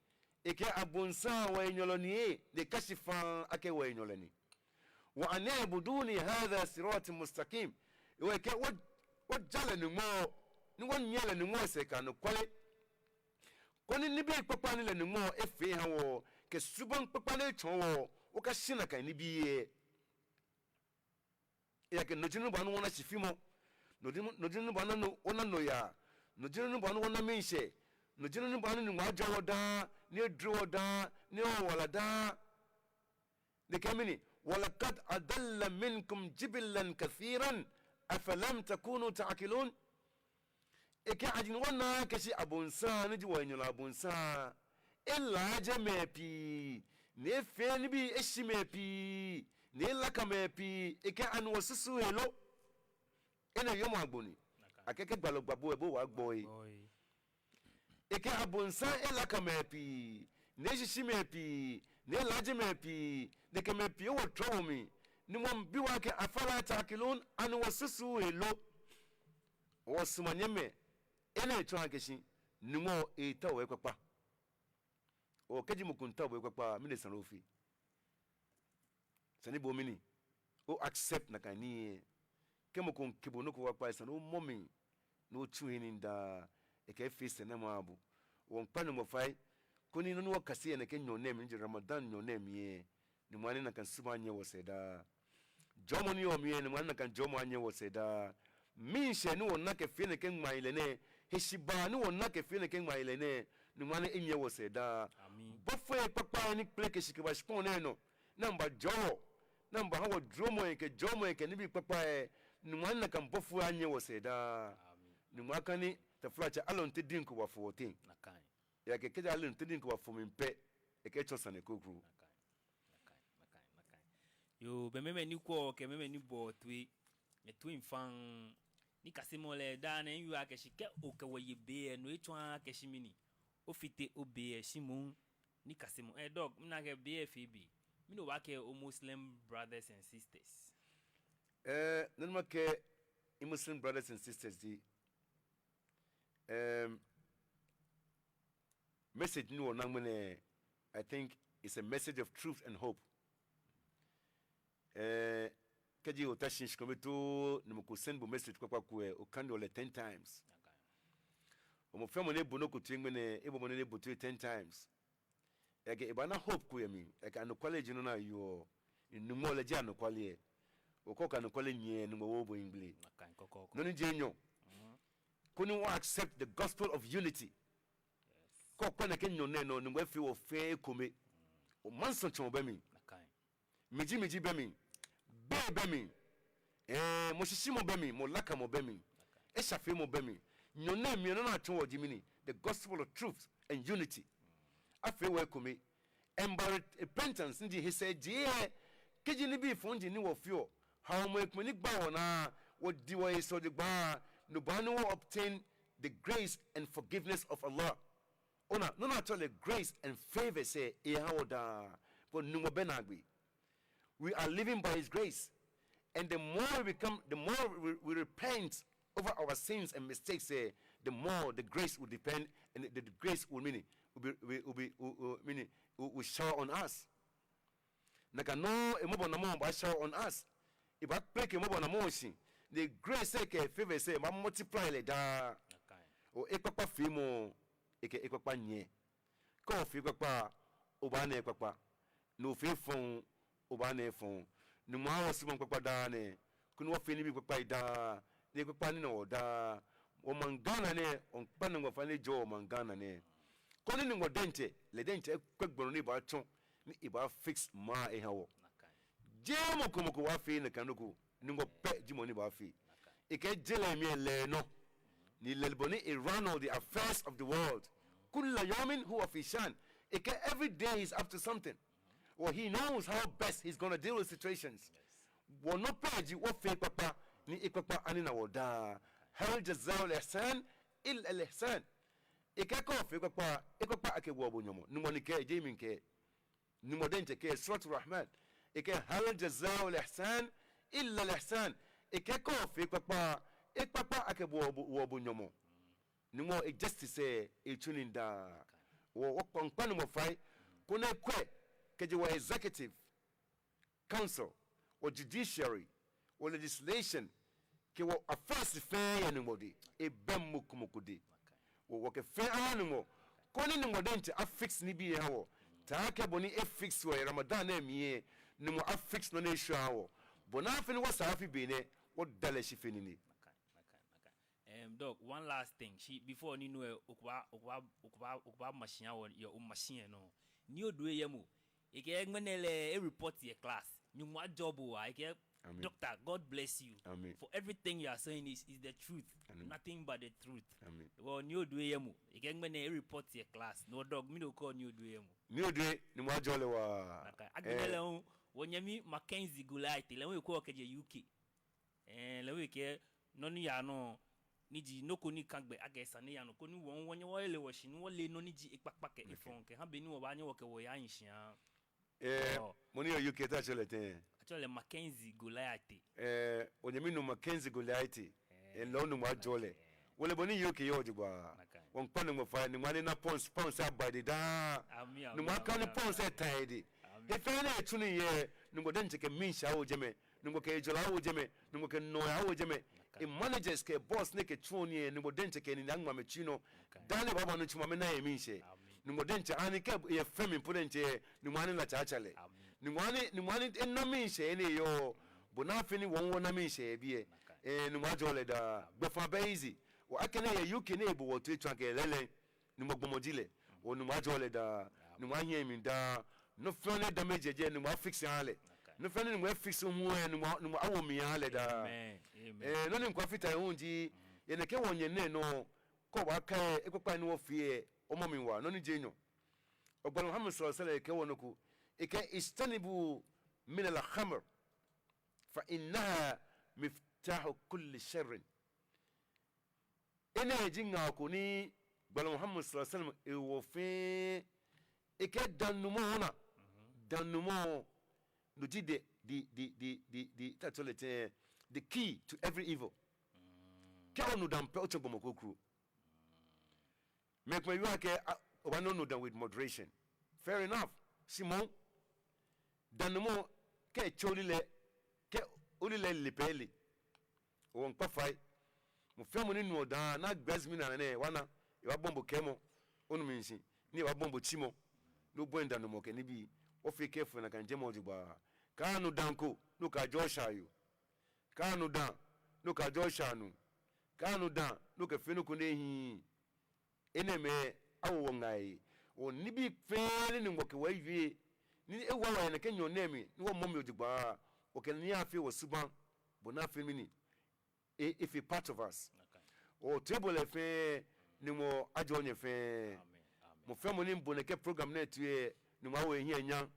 Ekɛɛ abonsam wɔhenyɛlɔ ni, ni eka shi faŋŋ akɛ wɔhenyɛlɔ ni. "Wa an'ibuduni hadha siratun mustaqim." Hewɔ ekɛɛ wɔ, wɔja lɛ Nyɔŋmɔ, ni wɔnyiɛ lɛ Nyɔŋmɔ sɛɛ kɛ anɔkwale. Koni nibii kpakpai ni lɛ Nyɔŋmɔ efee eha wɔ, kɛ subaŋ kpakpa ni etsɔɔ wɔ, wɔkashi nakai nibii lɛ. Ejaakɛ no ji nɔ ni baaha ni wɔna shifimɔ. No ji, no ji nɔ ni baaha ni wɔna nɔyaa. No ji nɔ ni baaha ni wɔna miishɛɛ. No ji nɔ ni baaha ni Nyɔŋmɔ ajɔɔ wɔ daa, ni eduro wɔ daa, ni eha wɔ wala daa. Ni ekɛɛ mɛni, "Wa laqad adalla minkum jibillan kathiran, afalam takunu ta'qilun." Ekɛɛ aji ni wɔna akɛ shi abonsam, ni ji wɔhenyɛlɔ abonsam, elaaje mɛi pii, ni efee nibii eshi mɛi pii, ni elaka mɛi pii, ekɛɛ ani wɔsusuuu he lo? Enɛ yoomo agbo ni. Akɛ kɛ gbalɔ gba bo lɛ, bo obaagbo. Ekɛɛ abonsam elaka mɛi pii, ni eshishi mɛi pii, ni elaaje mɛi pii, ni ekɛ mɛi pii ewo trɔmɔ mli, ni wɔmiibi wɔ akɛ afala ta'qilun, ani wɔsusuuu he lo? Wɔsumɔɔ nyɛmimɛi, enɛ etsɔɔ akɛ shi Nyɔŋmɔ etao wɔ ekpakpa. Oo, kɛji mɔ ko miitao bo ekpakpa, mɛni esa ni ofee? Esa ni bo mɛni, o-accept nakai nii lɛ. Kɛ mɔ ko miikɛɛ bo nɔ ko kpakpa, esa ni omɔ mli, ni otsu he nii daa, ekɛ efee sɛɛnamɔ aha bo. Wɔmiikpa Nyɔŋmɔ fai, koni nɔ ni wɔkase yɛ nɛkɛ nyɔɔŋ nɛɛ mli, ni ji Ramadan nyɔɔŋ nɛɛ mli lɛ, Nyɔŋmɔ ni nakai subaŋ anyɛ wɔsɛɛ daa. Jɔɔmɔ ni yɔɔ mli lɛ, Nyɔŋmɔ ni nakai jɔɔmɔ anyɛ wɔsɛɛ daa. Miishɛɛ ni wɔna kɛfee nɛkɛ ŋmaahiilɛ nɛɛ, heshibaa ni wɔna kɛfee nɛkɛ ŋmaahiilɛ nɛɛ, Nyɔŋmɔ ni enyɛ wɔsɛɛ daa. Amin. Bɔfoi kpakpai ni kpeleke shi kɛba shikpɔŋ nɛɛ nɔ, ni amɛbajɔɔ wɔ, ni amɛbaha wɔ duromɔi kɛ jɔɔmɔi kɛ nibii kpakpai, Nyɔŋmɔ ni nakai bɔfoi anyɛ wɔsɛɛ daa. Amin. Nyɔŋmɔ akane taflatsɛ alɔnte diŋ ko bafo wɔteŋ. Nakai. Ejaakɛ kɛji alɔnte diŋ ko bafo mli pɛ, ekɛtsɔ sane kroko. Nakai, nakai, nakai, nakai. Yoo, bɛ mɛi ni kwɛɔ kɛ mɛi ni boɔ toi, nyɛtoi miifa. Nikasemɔ lɛ daa nɛɛ miwieɔ akɛ shi kɛ okɛ wɔ ye be lɛ, no etsɔɔɔ akɛ shi mɛni, ofite obe lɛ shi moŋ. Nikasemɔ, eh, Doc, mina akɛ be lɛ efee be. Mɛni obaakɛɛ o-Muslim brothers and sisters? Eh, nɔ ni makɛɛ mi-Muslim brothers and sisters ji, ehm, message ni wɔna ŋmɛnɛ, I think it's a message of truth and hope. Eh, kɛji ota shi shikome too, ni mɔ ko send bo message kpakpa ko lɛ, okaneɔ lɛ ten times. Mɔ fɛɛ mɔ ni ebo nɔ ko toi ŋmɛnɛ, ebɔ mɔdɛŋ ni ebo toi ten times. Ejaakɛ ebaana hope ko yɛ mli, ejaakɛ anɔkwale ji nɔ ni ayeɔ, Nyɔŋmɔ lɛ ji anɔkwale lɛ. Okɛ anɔkwale nyiɛ, Nyɔŋmɔ wooo bo yiŋgbele. Nɔ ni ji enyɔ, koni wɔ-accept the gospel of unity. Kɛ okwɛ nɛkɛ nyɔɔŋ nɛɛ nɔ, Nyɔŋmɔ efee wɔ fɛɛ ekome. Omaŋsɔ̃ tsɔɔ bɛ mli. Miji miji bɛ mli. Bei bɛ mli. Eh, mɔshishiumɔ bɛ mli, mɔlakamɔ bɛ mli. Eshafeemɔ bɛ mli. Nyɔɔŋ nɛɛ mli nɔ ni atsɔɔ wɔ ji mɛni, the gospel of truth and unity. Afee wɔ ekome. And by re-, repentance, ni ji hesɛɛjee lɛ, kɛji nibii fɔji ni wɔfeɔ, haomɔ ekome ni gbaa wɔnaa, wɔdi wɔhe sɔji gbaa, no baaha ni wɔ-obtain the grace and forgiveness of Allah. Ona, nɔ ni atsɛɔ lɛ grace and favor lɛ, ehaa wɔ daa, because Nyɔŋmɔ bɛ naagbee. We are living by His grace. And the more we become, the more we, we repent over our sins and mistakes, eh, the more the grace will depend, and the, the grace will mean, will be, will, will be, will, will mean, will, will shower on us. Nakai nɔŋŋ emɔbɔnalɛmɔ baa shower on us. Ebaakpeleke emɔbɔnalɛmɔ shi. The grace lɛ kɛ favor lɛ baa multiply lɛ daa. Nakai. Oo ekpakpafeemɔ, ekɛ ekpakpa nyiɛ. Kɛ ofee ekpakpa, obaana ekpakpa. Ni ofee efɔŋ, obaana efɔŋ. Nyɔŋmɔ aha wɔ suɔmɔ kpakpa daa nɛɛ, koni wɔfee nibii kpakpai daa, ni ekpakpa anina wɔ daa. Wɔmaŋ Ghana nɛɛ, wɔmiikpa Nyɔŋmɔ fai ni ejɔɔ wɔmaŋ Ghana nɛɛ. Koni Nyɔŋmɔ diɛŋtsɛ, lɛ diɛŋtsɛ ekwɛ gbɛ nɔ ni ebaatsɔ, ni ebaa fix maŋ lɛ eha wɔ. Jeee mɔ ko mɔ ko baafee nakai nɔ ko, Nyɔŋmɔ pɛ ji mɔ ni baafee. Ekɛɛ je lɛ mli lɛ lɛ enɔ. Ni lɛ lɛ bɔ ni e run all the affairs of the world. كل يوم هو في شأن. Ekɛɛ every day he's up to something. Well, he knows how best he's gonna deal with situations. Wɔnɔ pɛ ji wɔfee ekpakpa, ni ekpakpa anina wɔ daa. هل جزاء الإحسان إلا الإحسان. Ekɛɛ kɛ ofee ekpakpa, ekpakpa akɛwoɔ bo nyɔmɔ. Nyɔŋmɔ ni kɛɛ, jeee mi mikɛɛ. Nyɔŋmɔ diɛŋtsɛ kɛɛ, Suratul Rahman. Ekɛɛ هل جزاء الإحسان إلا الإحسان. Ekɛɛ kɛ ofee ekpakpa, ekpakpa akɛwoɔ bo, woɔ bo nyɔmɔ. Nyɔŋmɔ e justice lɛ, etsuɔ nii daa. Wɔ, wɔmiikpa Nyɔŋmɔ fai, koni ekwɛ, kɛjɛ wɔ executive council, wɔ judiciary, wɔ legislation, kɛ wɔ affairs fɛɛ yɛ Nyɔŋmɔ dɛŋ, ebɛ mɔ ko mɔ ko dɛŋ. Wɔ, wɔkɛ fɛɛ aha Nyɔŋmɔ, koni Nyɔŋmɔ diɛŋtsɛ a fix nibii aha wɔ. Taakɛ bɔ ni e fix wɔ yɛ Ramadan nɛɛ mli lɛ, Nyɔŋmɔ a fix nɔ ni eshwɛ aha wɔ. Bɔ ni afee ni wɔsɛɛ afi be nɛɛ, wɔda lɛ shi fe nine. Nakai, nakai, nakai. Em, Doc, one last thing. Shi before ni no, eh, okɛba, okɛba, okɛba, okɛba machine wɔ, yɛ o machine nɔ. Nii Odoi Yemo. Ekɛɛ ŋmɛnɛ lɛ, e report yɛ class. Nyɔŋmɔ ajɔɔ bo waa. Ekɛɛ Amen. Doctor, God bless you. Amen. For everything you are saying is, is the truth. Amen. Nothing but the truth. Amen. Wɔ Nii Odoi Yemo. Ekɛɛ ŋmɛnɛ e report yɛ class. No, Doc, mɛni okɛɔ Nii Odoi Yemo? Nii Odoi, Nyɔŋmɔ ajɔɔ lɛ waa. Nakai. Agbɛnɛ lɛ hu, wɔnyɛmi Mackenzie Goliath, lɛ hu ekwɛɔ kɛjɛ U K. Ɛɛ, lɛ hu ekɛɛ nɔ ni yaa nɔ, ni ji nɔ ko ni kã gbɛ akɛ esa ni eya nɔ, koni wɔ hu wɔnyɛ wɔle wɔshi ni wɔle nɔ ni ji ekpakpa kɛ efɔŋ kɛha be ni wɔbaanyɛ wɔkɛ wɔhe ahi shia. Ɛɛ, mɔ ni yɔɔ U K, te atsɛɔ lɛ tɛŋŋ? Atsɛɔ lɛ Mackenzie Goliath. Ɛɛ, wɔnyɛmi nuu Mackenzie Goliath. Ɛɛ, lɛ hu Nyɔŋmɔ ajɔɔ lɛ. Wɔle bɔ ni U K yɔɔ jogbaŋŋ. Wɔmiikpa Nyɔŋmɔ fai, Nyɔŋmɔ ni na pounds, pounds aba edɛŋ daa. Nyɔŋmɔ akane pounds lɛ ata edɛŋ. He fɛɛ ni etsuɔ nii yɛ, Nyɔŋmɔ diɛŋtsɛ kɛ miishɛɛ awo jɛmɛ. Nyɔŋmɔ kɛ hejɔlɛ awo jɛmɛ, Nyɔŋmɔ kɛ nɔyaa awo jɛmɛ. E managers kɛ boss ni kɛtsuɔ nii lɛ, Nyɔŋmɔ diɛŋtsɛ kɛ enine aŋmɛ amɛtsui nɔ. Daa ni ebaaba nɔ tsumɔ amɛna yɛ miishɛɛ. Nyɔŋmɔ diɛŋtsɛ ani kɛ eyɛ fɛn mli po diɛŋtsɛ, Nyɔŋmɔ ani la tsaatsa lɛ. Nyɔŋmɔ ani, Nyɔŋmɔ ani ena miishɛɛ ni eyɔɔ. Bɔ ni afee ni wɔ hu wɔna miishɛɛ yɛ biɛ. Ɛɛ, Nyɔŋmɔ ajɔɔ lɛ daa. Gbɛfaa bɛ easy. Wɔ akɛni eyɛ U K ni ebo wɔ toi tsɔ akɛ lɛɛlɛŋ. Nyɔŋmɔ gbɔmɔ ji lɛ. Oo Nyɔŋmɔ ajɔɔ lɛ daa. Nyɔŋmɔ ahiɛ emli daa. Nɔ fɛɛ nɔ ni damage jɛ, Nyɔŋmɔ afix aha lɛ. Nɔ fɛɛ nɔ ni Nyɔŋmɔ efix hu lɛ, Nyɔŋmɔ, Nyɔŋmɔ awo mli aha lɛ daa. Ɛɛ, nɔ ni mikɛbaafata he hu ji, yɛ nɛkɛ wɔnyɛ nɛɛ nɔ, kɛ wɔbaakai ekpakpai ni wɔfee lɛ, omɔ mli waa, nɔ ni ji enyɔ. Wɔ gbalɔ Muhammad صلى الله عليه وسلم kɛɛ wɔ nɔ ko, ekɛɛ اجتنبوا من الخمر فإنها مفتاح كل شر. Enɛ ji ŋaa ko ni gbalɔ Muhammad صلى الله عليه وسلم ewo fɛɛ, ekɛɛ daŋ numɔ naa, daŋ numɔ, no ji the, the, the, the, the, the, te atsɛɔ lɛ tɛŋŋ, the key to every evil. Kɛ onu daŋ pɛ, otsɔ gbɔmɔ kroko. Mɛi komɛi wieɔ akɛ, a, obaanyɛ onu daŋ with moderation. Fair enough. Shi moŋ, daŋ numɔ, kɛ etsɛ olilɛi, kɛ olilɛi le pɛ ele. Wɔmiikpa fai. Mɔ fɛɛ mɔ ni nuɔ daŋ, ni agbe azumi naa nɛɛ, wɔna, ebaabɔi bo kɛɛmɔ, onu mli shishi, ni ebaabɔi bo tsimɔ, ni obɔi daŋ numɔ kɛ nibii, wɔfee kɛ fɛɛ nakai jɛmɛ jogbaŋŋ. Kaanu daŋ ko, ni okajɔɔ oshaayoo. Kaanu daŋ, ni okajɔɔ oshaanuu. Kaanu daŋ, ni okɛfee nɔ ko ni ehiii. Enɛɛmɛi awo wɔ ŋaa. Wɔ nibii fɛɛ ni Nyɔŋmɔ kɛ wɔ wie, ni ewa wɔ yɛ nɛkɛ nyɔɔŋ nɛɛ mli, ni wɔmɔ mli jogbaŋŋ, wɔkɛ nii afee wɔsubaŋ, bɔ ni afee mɛni, e, efee part of us. Wɔ toibolɔi fɛɛ, Nyɔŋmɔ ajɔɔ nyɛ fɛɛ. Mɔ fɛɛ mɔ ni bo nɛkɛ program nɛɛ toi lɛ, Nyɔŋmɔ awo ehiɛ nyam,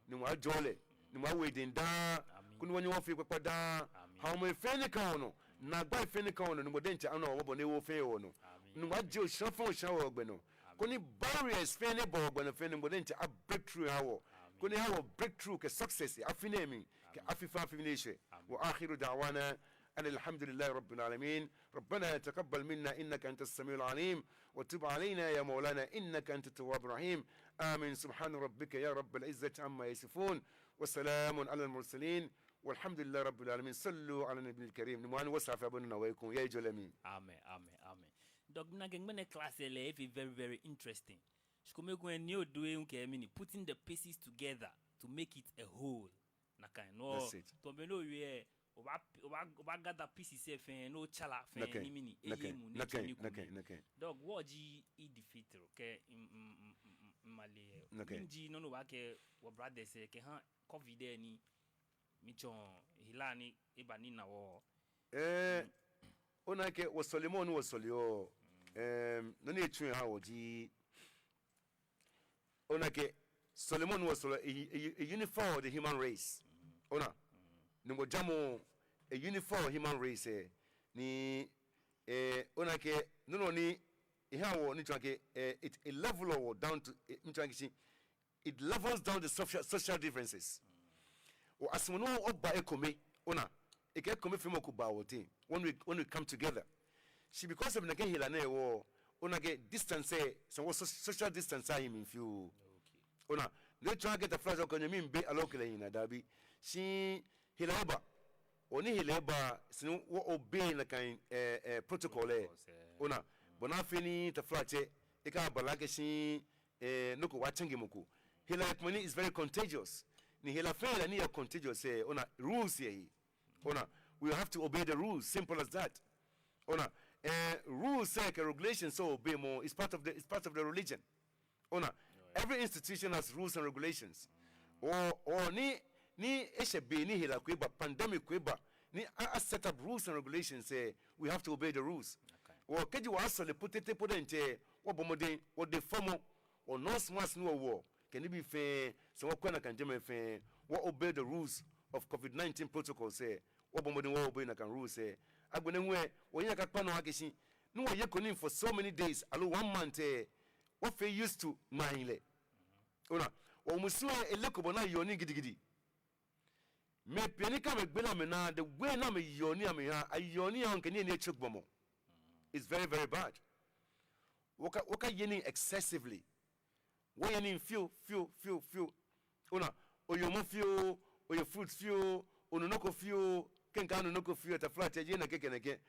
Nyɔŋmɔ ajɔɔ lɛ, Nyɔŋmɔ awo edɛŋ daa, koni wɔnyɛ wɔfee ekpakpa daa. Haomɔi fɛɛ ni ka wɔnɔ, naagbai fɛɛ ni ka wɔnɔ, Nyɔŋmɔ diɛŋtsɛ ana wɔ mɔbɔ ni ewo fɛɛ yɛ wɔnɔ. Nyɔŋmɔ ajie oshara fɛɛ oshara yɛ wɔgbɛ nɔ. Koni barriers fɛɛ ni baa wɔgbɛ nɔ fɛɛ, Nyɔŋmɔ diɛŋtsɛ a breakthrough aha wɔ. Koni eha wɔ breakthrough kɛ success yɛ afi nɛɛ mli, kɛ afi fɛɛ afi ni eshwɛ. وآخر دعوانا أن الحمد لله رب العالمين. ربنا تقبل منا إنك أنت السميع العليم، وتب علينا يا مولانا إنك أنت التواب الرحيم. آمين. سبحان ربك يا رب العزة عما يصفون، وسلام على المرسلين، والحمد لله رب العالمين. صلوا على النبي الكريم. Ni mɔ ni wɔsɛɛ afee abɔni na wɔ ekoŋŋ yɛ ejɔlɛ mli. Amen, amen, amen. Doc, mina akɛ ŋmɛnɛ class lɛ efee very, very interesting. Shi kome ekoŋŋ ni odo ewu kɛ mɛni, putting the pieces together to make it a whole. Nakai nɔŋŋ. That's it. Tamɔ bɔ ni owie, obaa, obaa, obaa gather pieces lɛ fɛɛ, ni otsara fɛɛ, nakai, ni mɛni, nakai, eye emuu, ni nakai, etsɔ nii kome. Nakai, nakai. Doc, wɔji Eid Fitr kɛ, mm, mm, mm, mm, mm, male. Nakai. Mɛni ji nɔ ni obaakɛɛ wɔ brothers lɛ kɛha covid lɛ ni, mitsɔɔ hela ni eba ni na wɔ? Eh, ona akɛ wɔsɔlemɔ ni wɔsɔleɔ, em, nɔ ni etsuɔ ehaa wɔ ji, ona akɛ sɔlemɔ ni wɔsɔleɔ, e, e, e unify the human race. Ona, Nyɔŋmɔ jamɔ, e unify human race lɛ, ni, eh, ona akɛ nɔ nɔ ni ehaa wɔ, ni tsɔɔ akɛ, eh, it, it level wɔ down to, eh, ni tsɔɔ akɛ shi, it levels down the social, social differences. Wɔ asumɔɔ ni wɔba ekome, ona, ekɛ ekomefeemɔ ko baa wɔteŋ when we, when we come together. Shi because of nakai hela nɛɛ hewɔ, ona akɛ distance lɛ, esa ni wɔ so-, social distance ahi mli fioo. Okay. Ona, no etsɔɔɔ akɛ taflatsɛ okɛ onyɛmi miibe aloo okɛ lɛ hiii naa, dabi. Shi hela eba. Wɔ ni hela eba, esa ni wɔ obey nakai, eh, eh, protocol lɛ. Protocols, eh. Ona, bɔ ni afee ni taflatsɛ, ekaba lɛ akɛ shi, eh, nɔ ko baachange mɔ ko. Hela ekome ni is very contagious. Ni hela fɛɛ hela ni yɔɔ contagious lɛ, ona, rules yɛ he. Ona, we have to obey the rules, simple as that. Ona, eh, rules lɛ kɛ regulations lɛ obeyamɔ is part of the, is part of the religion. Ona, every institution has rules and regulations. Wɔ, wɔ ni, ni eshɛ be ni hela ko eba, pandemic ko eba, ni a, a set up rules and regulations lɛ, we have to obey the rules. Okay. Wɔ kɛji wɔɔsɔle po tete po diɛŋtsɛ, wɔbɔ mɔdɛŋ, wɔ defaamɔ, wɔ nose mask ni wɔwoɔ, kɛ nibii fɛɛ, esa ni wɔkwɛ nakai jɛmɛ fɛɛ, wɔ obey the rules of covid nineteen protocols lɛ, wɔbɔ mɔdɛŋ wɔ obey nakai rules lɛ. Agbɛnɛ hu lɛ, wɔhiɛ akakpa nɔ akɛ shi, ni wɔyeko nii for so many days, aloo one month lɛ, wɔfee used to ŋmaahii lɛ. Ona, wɔmusu lɛ, eleko bɔ ni ayeɔ nii gidigidi. Mɛi pii ni kɛ amɛgbe lɛ amɛnaa, the way ni amɛyeɔ nii amɛhaa, ayeɔ nii ahaa kɛ nii ni etsɔ gbɔmɔ. It's very, very bad. Wɔka, wɔkaye nii excessively. Wɔye nii fioo, fioo, fioo, fioo. Ona, oye omɔ fioo, oye fruit fioo, onu nɔ ko fioo, kɛ okanu nɔ ko fioo, taflatsɛ, jeee nɛkɛ kɛ nɛkɛ.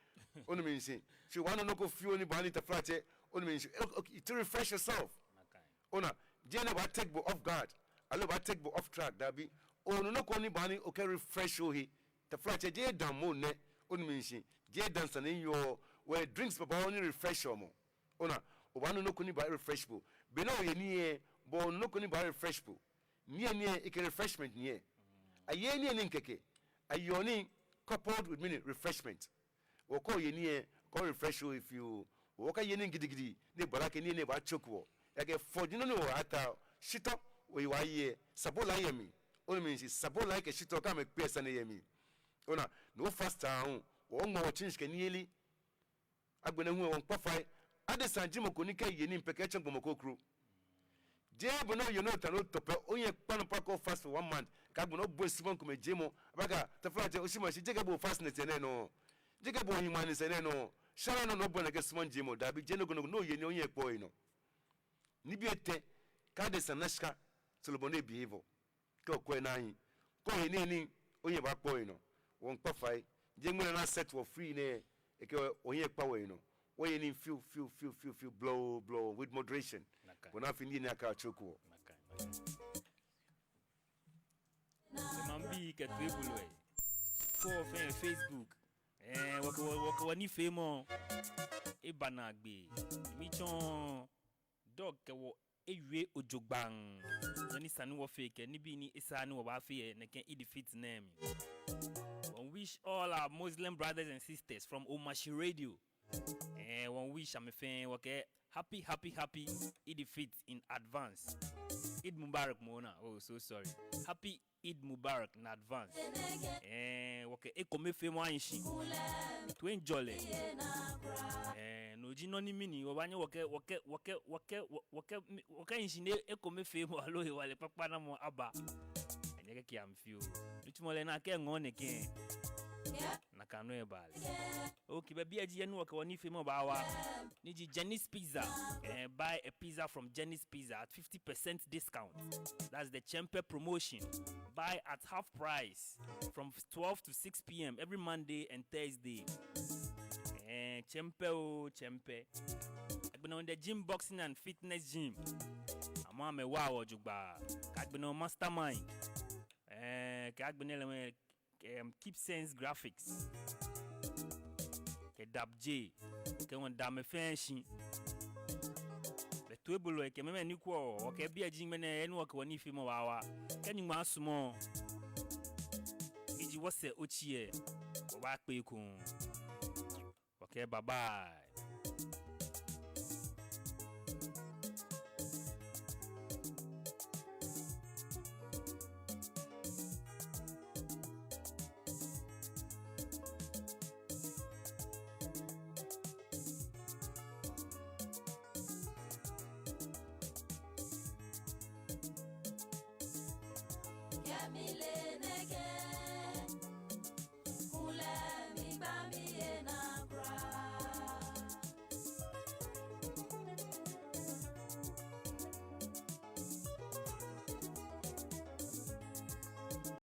Onu mishishi. Shi obaanu nɔ ko fioo ni baaha ni taflatsɛ, onu mishishi. Okay, okay, to refresh yourself. Ona, jeee ni ebaa take bo off guard, aloo ebaa take bo off track, dabi. Onu nɔ ko ni baaha ni okɛ refresh ohe. Taflatsɛ, jeee daŋ mɔ nɛ, onu mishishi. Jeee daŋ sane yɔɔ, wɔ drinks babaoo ni refresh mɔ. Ona, obaanu nɔ ko ni baa refresh bo. Be ni oye nii lɛ, bo onu nɔ ko ni baa refresh bo. Niyenii lɛ, ekɛ refreshment ni yɛ. Ayeee niyenii kɛkɛ. Ayeɔ nii coupled with mɛni, refreshment. Okɛ oye nii lɛ, okɛ refresh ohe fioo. Okaye nii gidigidi, ni ebaala akɛ niyenii lɛ baa choke wɔ. Ejaakɛ fɔji nɔ ni wɔtaoɔ, shitɔ, oyi wa yɛ, sabola yɛ mli. Onu mishishi, sabola kɛ shitɔ, kɛ amɛkpe sane yɛ mli. Ona, ni o fast aahu, oŋmɔ wɔ tsɛnsi kɛ niyeli. Agbɛnɛ hu lɛ wɔmiikpa fai. Adesa ji mɔ ko ni kɛ eye nii pɛ kɛ etsɔ gbɔmɔ kroko. Jeee bɔ ni oye ni ota ni otɔ pɛ, ohiɛ kpa nɔ pɛ kɛ o fast for one month. Kɛ agbɛnɛ obɔi subaŋ komɛi jɛmɔ. Abaakɛɛ, taflatsɛ, oshi mashi, jeee kɛ bo fast nɛɛ sɛɛ nɛɛ nɔ. Jeee kɛ bo ohi maŋ nɛɛ sɛɛ nɛɛ nɔ. Shara nɔ ni obɔi nɛkɛ subaŋ jɛmɔ. Dabi, jeee nɔ ko nɔ ko ni oye ni ohiɛ kpaa ohe nɔ. Nibii etɛ, kɛ adesa na shika, soro bɔ ni e-behave. Kɛ okwɛ naa hi. Kɛ oye niyenii, ohiɛ baakpa ohe nɔ. Wɔmiikpa fai. Jeee ŋmɛnɛ ni a-set wɔ free nɛɛ, ekɛ wɔhiɛ kpa wɔhe nɔ. Wɔye nii fioo, fioo, fioo, fioo, fioo, blɔoo, blɔoo, with moderation. Nakai. Bɔ ni afee ni niyenii aka-choke wɔ. Nakai, nakai. Maŋbii kɛ toibolɔi. Kɛ wɔfɛɛ Facebook. Eh, wɔkɛ wɔ, wɔkɛ wɔnifeemɔ. Eba naagbee. Mitsɔɔ. Doc kɛ wɔ ewie jogbaŋŋ. Nɔ ni sa ni wɔfee kɛ nibii ni esa ni wɔbaafee yɛ nɛkɛ Eid Fitr nɛɛ mli. Wɔmiiwish all our Muslim brothers and sisters from Omashi Radio. Eh, wɔmiiwish amɛ fɛɛ, wɔkɛɛ happy, happy, happy Eid Fitr in advance. Eid Mubarak, mɔ naa. Oh, so sorry. Happy Eid Mubarak in advance. Eh, wɔkɛ ekomefeemɔ ahi shi. Toiŋjɔlɛ. Eh, no ji nɔ ni mɛni, wɔbaanyɛ wɔkɛ, wɔkɛ, wɔkɛ, wɔkɛ, wɔ-, wɔkɛ, mi-, wɔkɛhi shi ni ekomefeemɔ aloo hewalɛ kpakpa namɔ aba. Anyɛ kɛkɛ amɛ fioo. Nitsumɔ lɛ naa kɛ ŋɔɔ nɛkɛ. Nakai nɔŋŋ ebaa lɛ. Okay, biɛ ji he ni wɔkɛ wɔnifeemɔ baawa, ni ji Jenny's Pizza. Eh, buy a pizza from Jenny's Pizza at fifty percent discount. That's the Chempe promotion. Buy at half price from twelve to six p.m. every Monday and Thursday. Eh, Chempe oo, Chempe. Agbɛnɛ The Gym Boxing and Fitness Gym. Amɛ amɛwaa wɔ jogbaŋŋ. Kɛ agbɛnɛ Mastermind. Eh, kɛ agbɛnɛ lɛ mɛi, em, Keep Sense Graphics. Kɛ Dab J. Kɛ wɔnda amɛ fɛɛ shi. Bɛ toibolɔi kɛ mɛi ni kwɛɔ, wɔkɛ biɛ ji ŋmɛnɛ, he ni wɔkɛ wɔnifeemɔ baawa. Kɛ Nyɔŋmɔ sumɔ, kɛji wɔsɛɛ otsi lɛ, wɔbaakpe ekoŋŋ. Okay, bye bye.